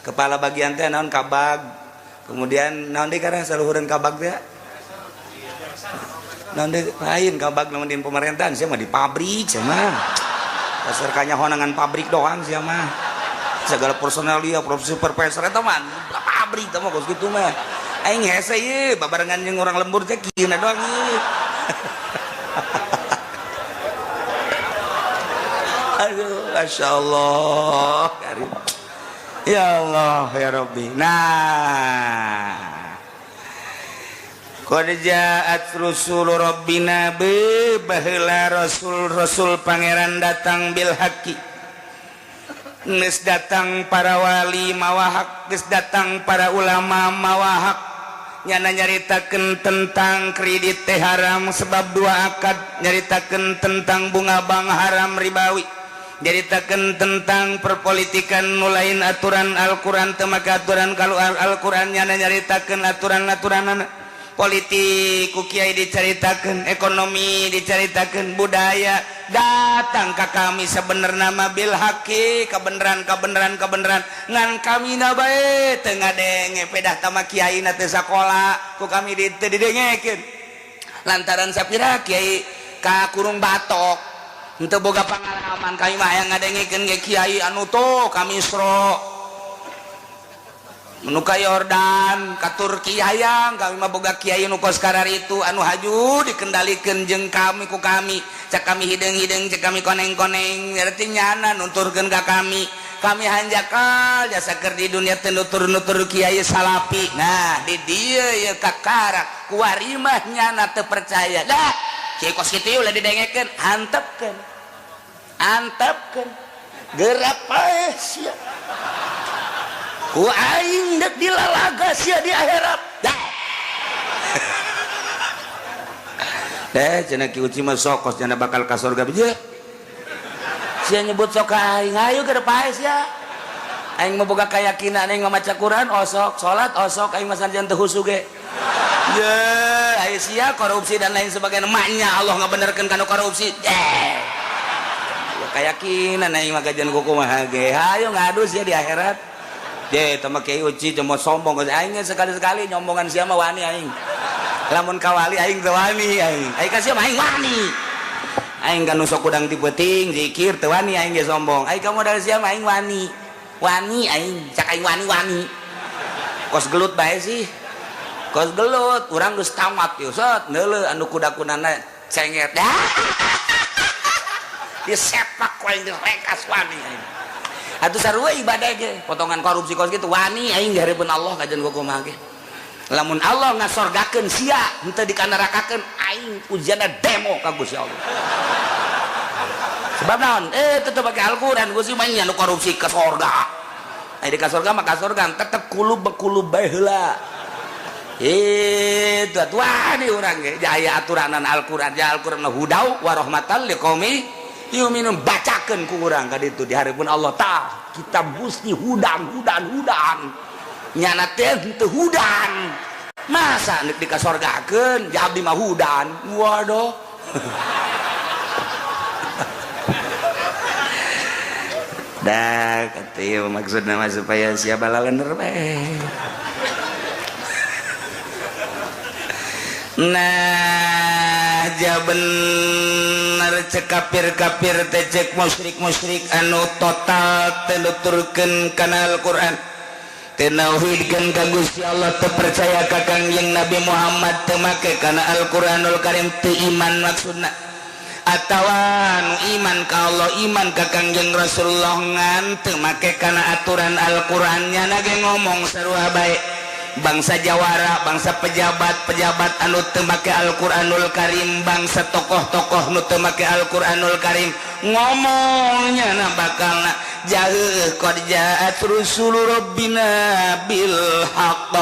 kepala bagian teh naon, kabag. Kemudian naon deui karena saluhureun kabag teh? Naon deui lain kabag naon di pemerintahan? Sia mah di pabrik, sia mah. Dasar kanya honangan pabrik doang sia mah. Segala personalia, supervisor eta mah pabrik teh mah kos kitu mah. Aing hese ieu babarengan jeung orang lembur teh kieu doang ieu. Aduh, Masya Allah. Karim. Ya Allah, ya Rabbi. Nah, Qad ja'at rusul rabbina be baheula rasul-rasul pangeran datang bil haqqi. Geus datang para wali mawa hak, geus datang para ulama mawa hak. Nyana nyaritakeun tentang kredit teh haram sebab dua akad, nyaritakeun tentang bunga bank haram ribawi, nyaritakeun tentang perpolitikan nu lain aturan Al-Qur'an teu make aturan kalau Al-Qur'an, nyana nyaritakeun aturan-aturanana politik ku kiai dicaritakeun, ekonomi dicaritakeun, budaya datang ka kami sebenarnya mah bil haqqi, kebenaran kebenaran kebenaran, ngan kami na bae teu ngadenge pedah tama kiai na teu sakola ku kami di teu didengekeun lantaran sapira kiai ka kurung batok henteu boga pengalaman. Kami mah hayang ngadengekeun ge kiai anu tuh ka Misro nu ka Yordan, ka Turki hayang kami mah boga kiai nu kos itu anu haju dikendalikan jeung kami ku kami, cek kami hideung-hideung, cek kami koneng-koneng, berarti nyana nuturkeun ka kami. Kami hanjakal jasa keur di dunia teu nutur-nutur kiai salapi. Nah, di dieu ye kakara kuari mah nyana teu percaya dah kiai kos kitu ulah didengekeun, antepkeun antepkeun gerak paeh sia ku aing dek dilalaga sia di akhirat dah. Eh, cenah Ki Uci mah sokos cenah bakal ka surga je. Sia nyebut sok ka aing, ayo ge paeh sia. Aing mah boga keyakinan, aing mah maca Quran osok, salat osok, aing mah sanajan teu husu ge. Ye, ayo sia korupsi dan lain sebagainya, maknya Allah ngabenerkeun kana korupsi. Eh. Ya keyakinan aing mah kajian kumaha ge. Hayo ngadu sia di akhirat. Je, tama Kiai Uci cuma sombong aing sekali-sekali nyombongan sia mah wani aing. Lamun kawali aing teu wani aing. Aing ka sia mah aing wani. Aing kan nu sok kudang ti peuting zikir teu wani aing ge sombong. Aing ka modal sia mah aing wani. Wani aing, cak aing wani-wani. Kos gelut bae sih. Kos gelut, urang geus tamat ieu set neuleuh anu kuda-kudana cenget. Disepak ku aing direkas wani aing. Atuh sarua ibadah ge, potongan korupsi kos kitu wani aing di hareupeun Allah kajian kumaha ge. Lamun Allah ngasorgakeun sia henteu dikanarakakeun aing ujianna demo ka Gusti Allah. Sebab naon? Tetep pake Al-Qur'an Gusti mah nya nu korupsi ke sorga. Aya di ka sorga mah ka sorga tetep kulub bekulub bae heula. Itu atuh wani urang ge aya aturanan Al-Qur'an, ja Al-Qur'an hudau wa rahmatan liqaumi yuminun, bacakeun ku urang ka ditu di hareupeun Allah tah kita gusti hudan hudan hudan nyana teh teu hudan masa nek dikasorgakeun ja abdi mah hudan waduh. Dah kata maksudna mah supaya sia balalender bae. Nah ja bener cek kafir-kafir teh cek musyrik-musyrik anu total teu nuturkeun kana Al-Qur'an, teu nauhidkeun ka Gusti Allah, teu percaya ka Kangjeng Nabi Muhammad, teu make kana Al-Qur'anul Karim, teu iman maksudna atawa nu iman ka Allah, iman ka Kangjeng Rasulullah ngan teu make kana aturan Al-Qur'an, nyana ge ngomong sarua bae. Bangsa jawara, bangsa pejabat-pejabat anu teu make Al-Qur'anul Karim, bangsa tokoh-tokoh nu teu make Al-Qur'anul Karim ngomongnya na bakalna jauh qad ja'at rusulu rabbina bil haqq,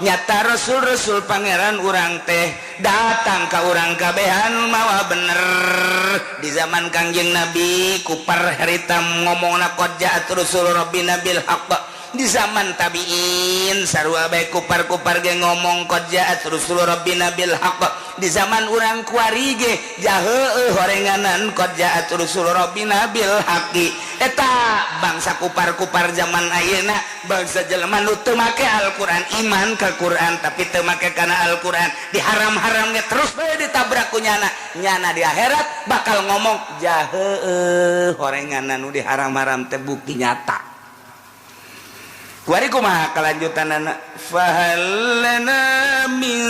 nyata rasul-rasul pangeran urang teh datang ka urang kabehan mawa bener. Di zaman Kangjeng Nabi kupar harita ngomongna qad ja'at rusulu rabbina bil haqq, di zaman tabiin sarua bae kupar-kupar ge ngomong qad ja'at rusulu rabbina bil haqq, di zaman urang kuari ge jaheueuh horenganan qad ja'at rusulu rabbina bil haqqi. Eta bangsa kupar-kupar zaman ayeuna, bangsa jelema nu teu make Al-Qur'an, iman ka Qur'an tapi teu make kana Al-Qur'an, diharam-haram ge terus bae ditabrak ku nyana, nyana di akhirat bakal ngomong jaheueuh horenganan nu diharam-haram teh bukti nyata. Kuari kumaha kelanjutanana fahal lana min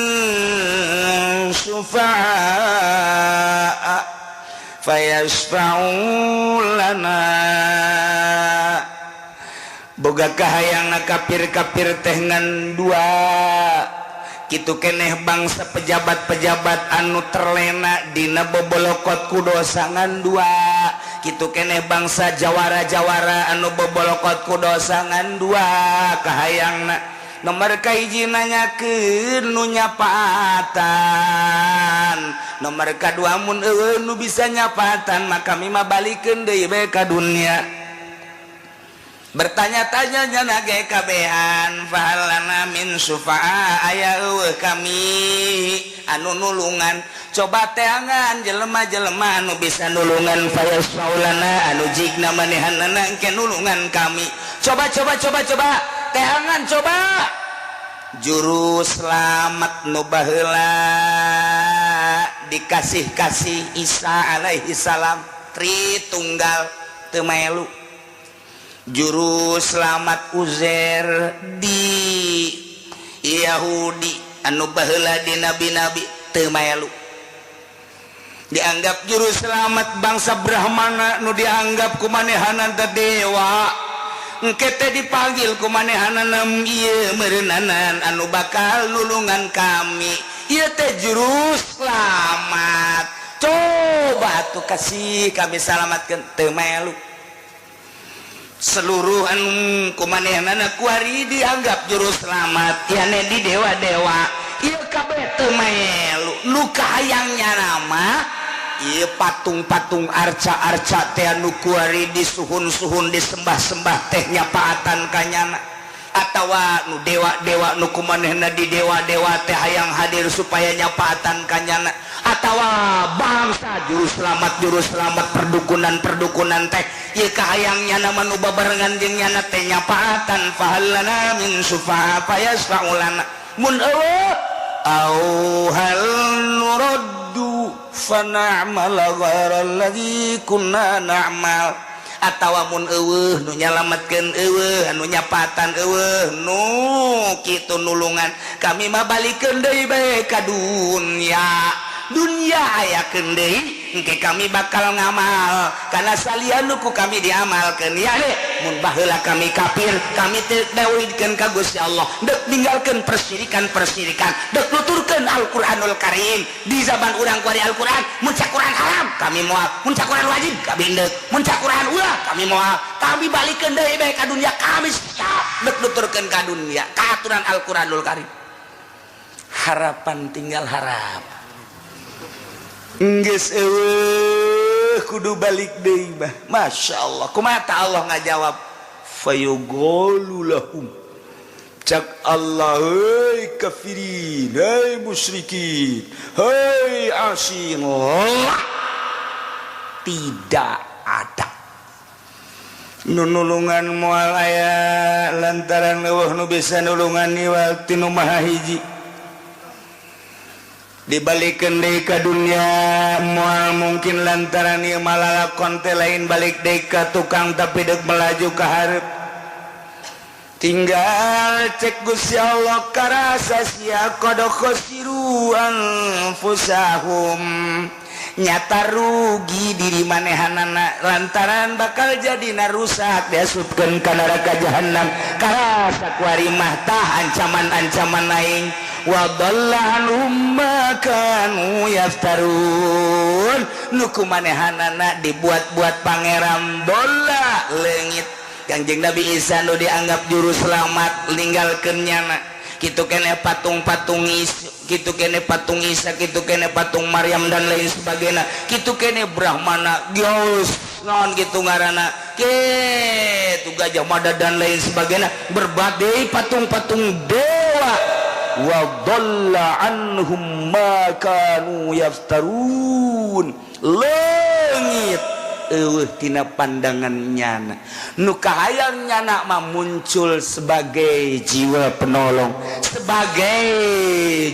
syufa'a fayashfa'u lana, boga kahayang kafir-kafir teh ngan dua. Kitu keneh bangsa pejabat-pejabat anu terlena dina bobolokot ku dosa ngan dua. Kitu keneh bangsa jawara-jawara anu bobolokot ku dosa ngan dua kahayangna. Nomor kahiji, nanyakeun nu nyapaatan. Nomor kadua, mun euweuh nu bisa nyapaatan, maka kami mah balikeun deui bae ka dunia. Bertanya-tanya nyana ge kabehan, fahal lana min syufa'a, aya euweuh kami anu nulungan? Coba teangan jelema-jelema anu bisa nulungan, fayasyfa'u lana, anu jigna manehanana engke nulungan kami. Coba, coba, coba, coba teangan, coba juru selamat nu baheula dikasih-kasih Isa alaihi salam, Tritunggal teu maelu. Juru selamat Uzair di Yahudi anu baheula di nabi-nabi teu maelu. Dianggap juru selamat bangsa Brahmana nu dianggap ku manehanana teh dewa, engke teh dipanggil ku manehanana, ieu meureunana anu bakal nulungan kami, ieu teh juru selamat, coba tuh kasih kami selamatkan, teu maelu. Seluruh anu ku manehanana kuari dianggap juru selamat, yane di dewa-dewa ieu kabeh teu maelu. Nu kahayangnya nama ieu patung-patung, arca-arca teh anu kuari disuhun-suhun, disembah-sembah teh nyapaatan kanyana, atawa nu dewa-dewa nu kumanehna di dewa-dewa teh hayang hadir supaya nyapaatan kanyana, atawa bangsa juru selamat, juru selamat perdukunan-perdukunan teh ieu kahayangnya nama nu babarengan jeung nyana teh nyapaatan. Fahal lana min syufa'a fayasyfa'u lana, mun euweuh, au hal nuraddu fana'mala ghaira alladzi kunna na'mal, atawa mun euweuh nu nyalametkeun, euweuh anu nyapatan, euweuh nu kitu nulungan, kami mah balikeun deui bae ka dunya. Dunya ayakeun deui, engke kami bakal ngamal karena salian ku kami diamalkeun. Ya deh, mun baheula kami kafir, kami teu tauhidkeun ka Gusti Allah, deuk ninggalkeun persirikan-persirikan, deuk nuturkeun Al-Qur'anul Karim. Di zaman urang kuari Al-Qur'an, mun cak Quran haram kami moal, mun cak Quran wajib kami deuk, mun cak Quran ulah kami moal. Kami balikeun deui bae ka dunya, kami siap deuk nuturkeun ka dunya ka aturan Al-Qur'anul Karim. Harapan tinggal harap. Geus euweuh, kudu balik deui mah. Masya Allah, kumaha Allah ngajawab? Fayuqalu lahum, cak Allah, hei kafirin, hei musyrikin, hei asin, tidak ada nu nulungan, moal aya, lantaran euweuh nu bisa nulungan iwal ti nu maha hiji. Dibalikkeun deui ka dunia moal mungkin, lantaran ieu malalakon teh lain balik deui ka tukang, tapi deuk melaju ka hareup. Tinggal cek Gusti Allah, karasa sia, qad khasiru anfusahum, nyata rugi diri manehanana, lantaran bakal jadi rusak, diasupkeun ka neraka jahanam. Karasa kuari mah tah ancaman-ancaman aing. Wa dhalla anhum ma kanu yaftarun, nu ku manehanana dibuat-buat pangeran dolla, leungit. Kangjeng Nabi Isa nu dianggap juru selamat ninggalkeun nyana. Kitu kene patung-patung Isa, kitu kene patung Isa, kitu kene patung Maryam dan lain sebagainya, kitu kene Brahmana geus naon kitu ngaranna, kitu Gajah Mada dan lain sebagainya, berbagai patung-patung dewa. Wa dhalla anhum ma kanu yaftarun, leungit, euweuh tina pandangan nyana. Nu kahayang nyana mah muncul sebagai jiwa penolong, sebagai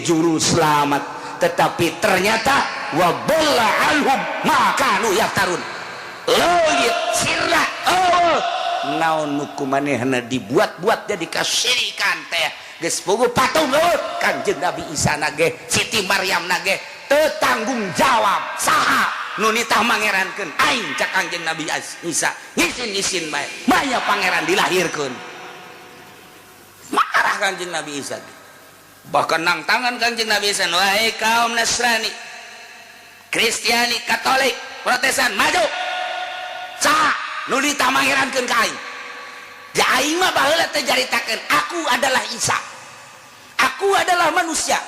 juru selamat, tetapi ternyata wa dhalla anhum ma kanu yaftarun, leungit, sirna. Oh, naon nu ku manehna dibuat-buat jadi kasyirikan teh geus puguh patung euweuh. Kanjeng Nabi Isa na ge, Siti Maryam na ge teu tanggung jawab. Saha nu nitah mangerankeun aing? Cak Kangjeng Nabi Isa, ngisin-ngisin bae, maya pangeran dilahirkeun. Marah Kangjeng Nabi Isa. Bahkan nangtangan Kangjeng Nabi Isa, "Wahai kaum Nasrani, Kristiani, Katolik, Protestan, maju! Saha nu ditamangerankeun ka aing? Ja aing mah baheula teh jaritakeun, aku adalah Isa, aku adalah manusia,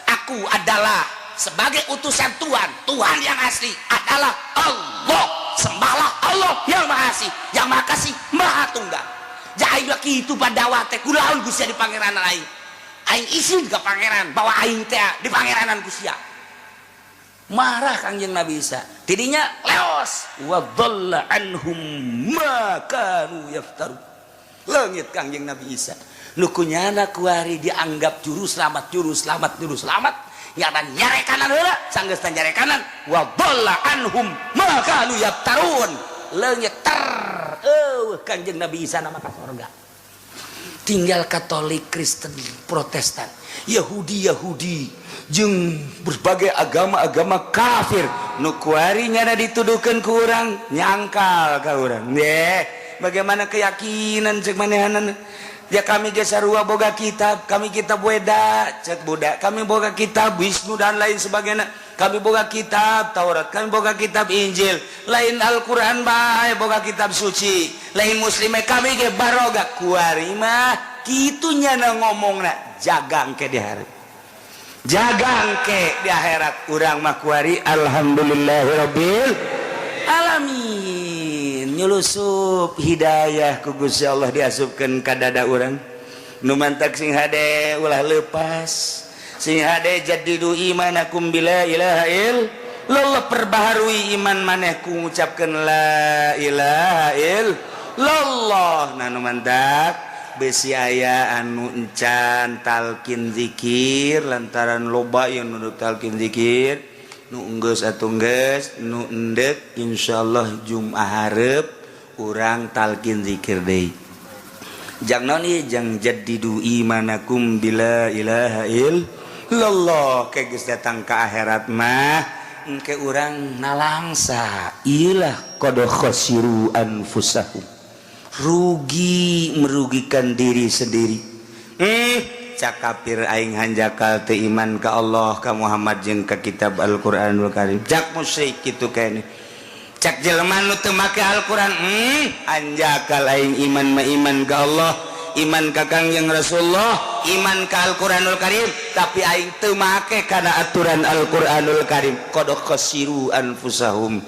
aku adalah sebagai utusan Tuhan. Tuhan yang asli adalah Allah. Sembahlah Allah yang Maha Asih, yang Maha Kasih, Maha Tunggal. Ja aing mah kitu padakwah teh. Kulaon ku sia di pangeranan aing? Aing isin ka pangeran bahwa aing teh di pangeranan ku sia." Marah Kangjeng Nabi Isa, tidinya leos, wa dhalla anhum ma kanu yaftaru. Leungit Kangjeng Nabi Isa. Nu kunyana kuari dianggap juru selamat, juru selamat, juru selamat, nyana nyarekanan heula. Sanggeus nyarekanan, wa dhalla anhum ma kanu yaftarun, leungit ter. Eueuh Kangjeng Nabi Isa nama ka sorga. Tinggal Katolik, Kristen, Protestan, Yahudi Yahudi jeung berbagai agama-agama kafir nu kuari nyana dituduhkeun ku urang, nyangkal ka urang. Deh, bagaimana keyakinan cek manehanana? Ya kami ge sarua boga kitab, kami kitab Weda cek budak, kami boga kitab Wisnu dan lain sebagainya, kami boga kitab Taurat, kami boga kitab Injil, lain Al-Quran bae boga kitab suci, lain muslim kami ge baroga. Kuari mah kitu nyana ngomongna. Jagang ke di hari, jagang ke di akhirat. Urang mah kuari alhamdulillahirabbil alamin, nyulusup hidayah ku Gusti Allah diasupkeun ka dada urang. Nu mantak sing hade ulah lepas, sing hade jaddidu imanakum bila ilaha illallah, perbaharui iman maneh ku ngucapkeun la ilaha illallah. Nah, nu mantak besi aya anu encan talkin zikir lantaran loba yang nuduk talkin zikir, nu enggeus atuh geus, nu endek insyaallah Jumat hareup urang talkin zikir deui. Jang naon ieu? Jang jaddidu imanakum bila ilaha illallah. Ke geus datang ka akhirat mah engke urang nalangsa ilah qad khasiru anfusahum, rugi, merugikan diri sendiri. Cak kafir, aing hanjakal teu iman ka Allah, ka Muhammad jeung ka kitab Al-Qur'anul Karim. Cak musyrik kitu kene. Cak jelema nu teu make Al-Qur'an, hanjakal aing iman mah iman ka Allah, iman ka Kangjeng Rasulullah, iman ka Al-Qur'anul Karim, tapi aing teu make kana aturan Al-Qur'anul Karim. Qad khasiru anfusahum,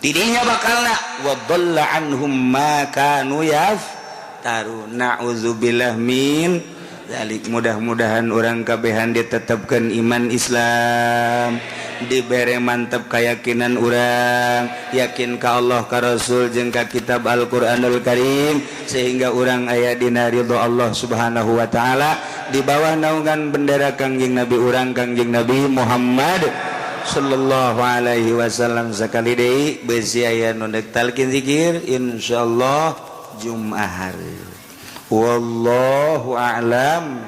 tidinya bakalna wa dhalla anhum ma kanu yaftaru, na'udzubillah min dzalik. Mudah-mudahan orang kabehan ditetapkan iman Islam, dibere mantap keyakinan urang, yakin ka Allah, ka Rasul jeung ka kitab Al-Qur'anul Karim, sehingga urang aya dina ridho Allah Subhanahu wa taala di bawah naungan bendera Kangjeng Nabi urang, Kangjeng Nabi Muhammad sallallahu alaihi wasallam. Sekali deui, besi aya nu dek talqin zikir, insyaallah Jumat hari. Wallahu a'lam.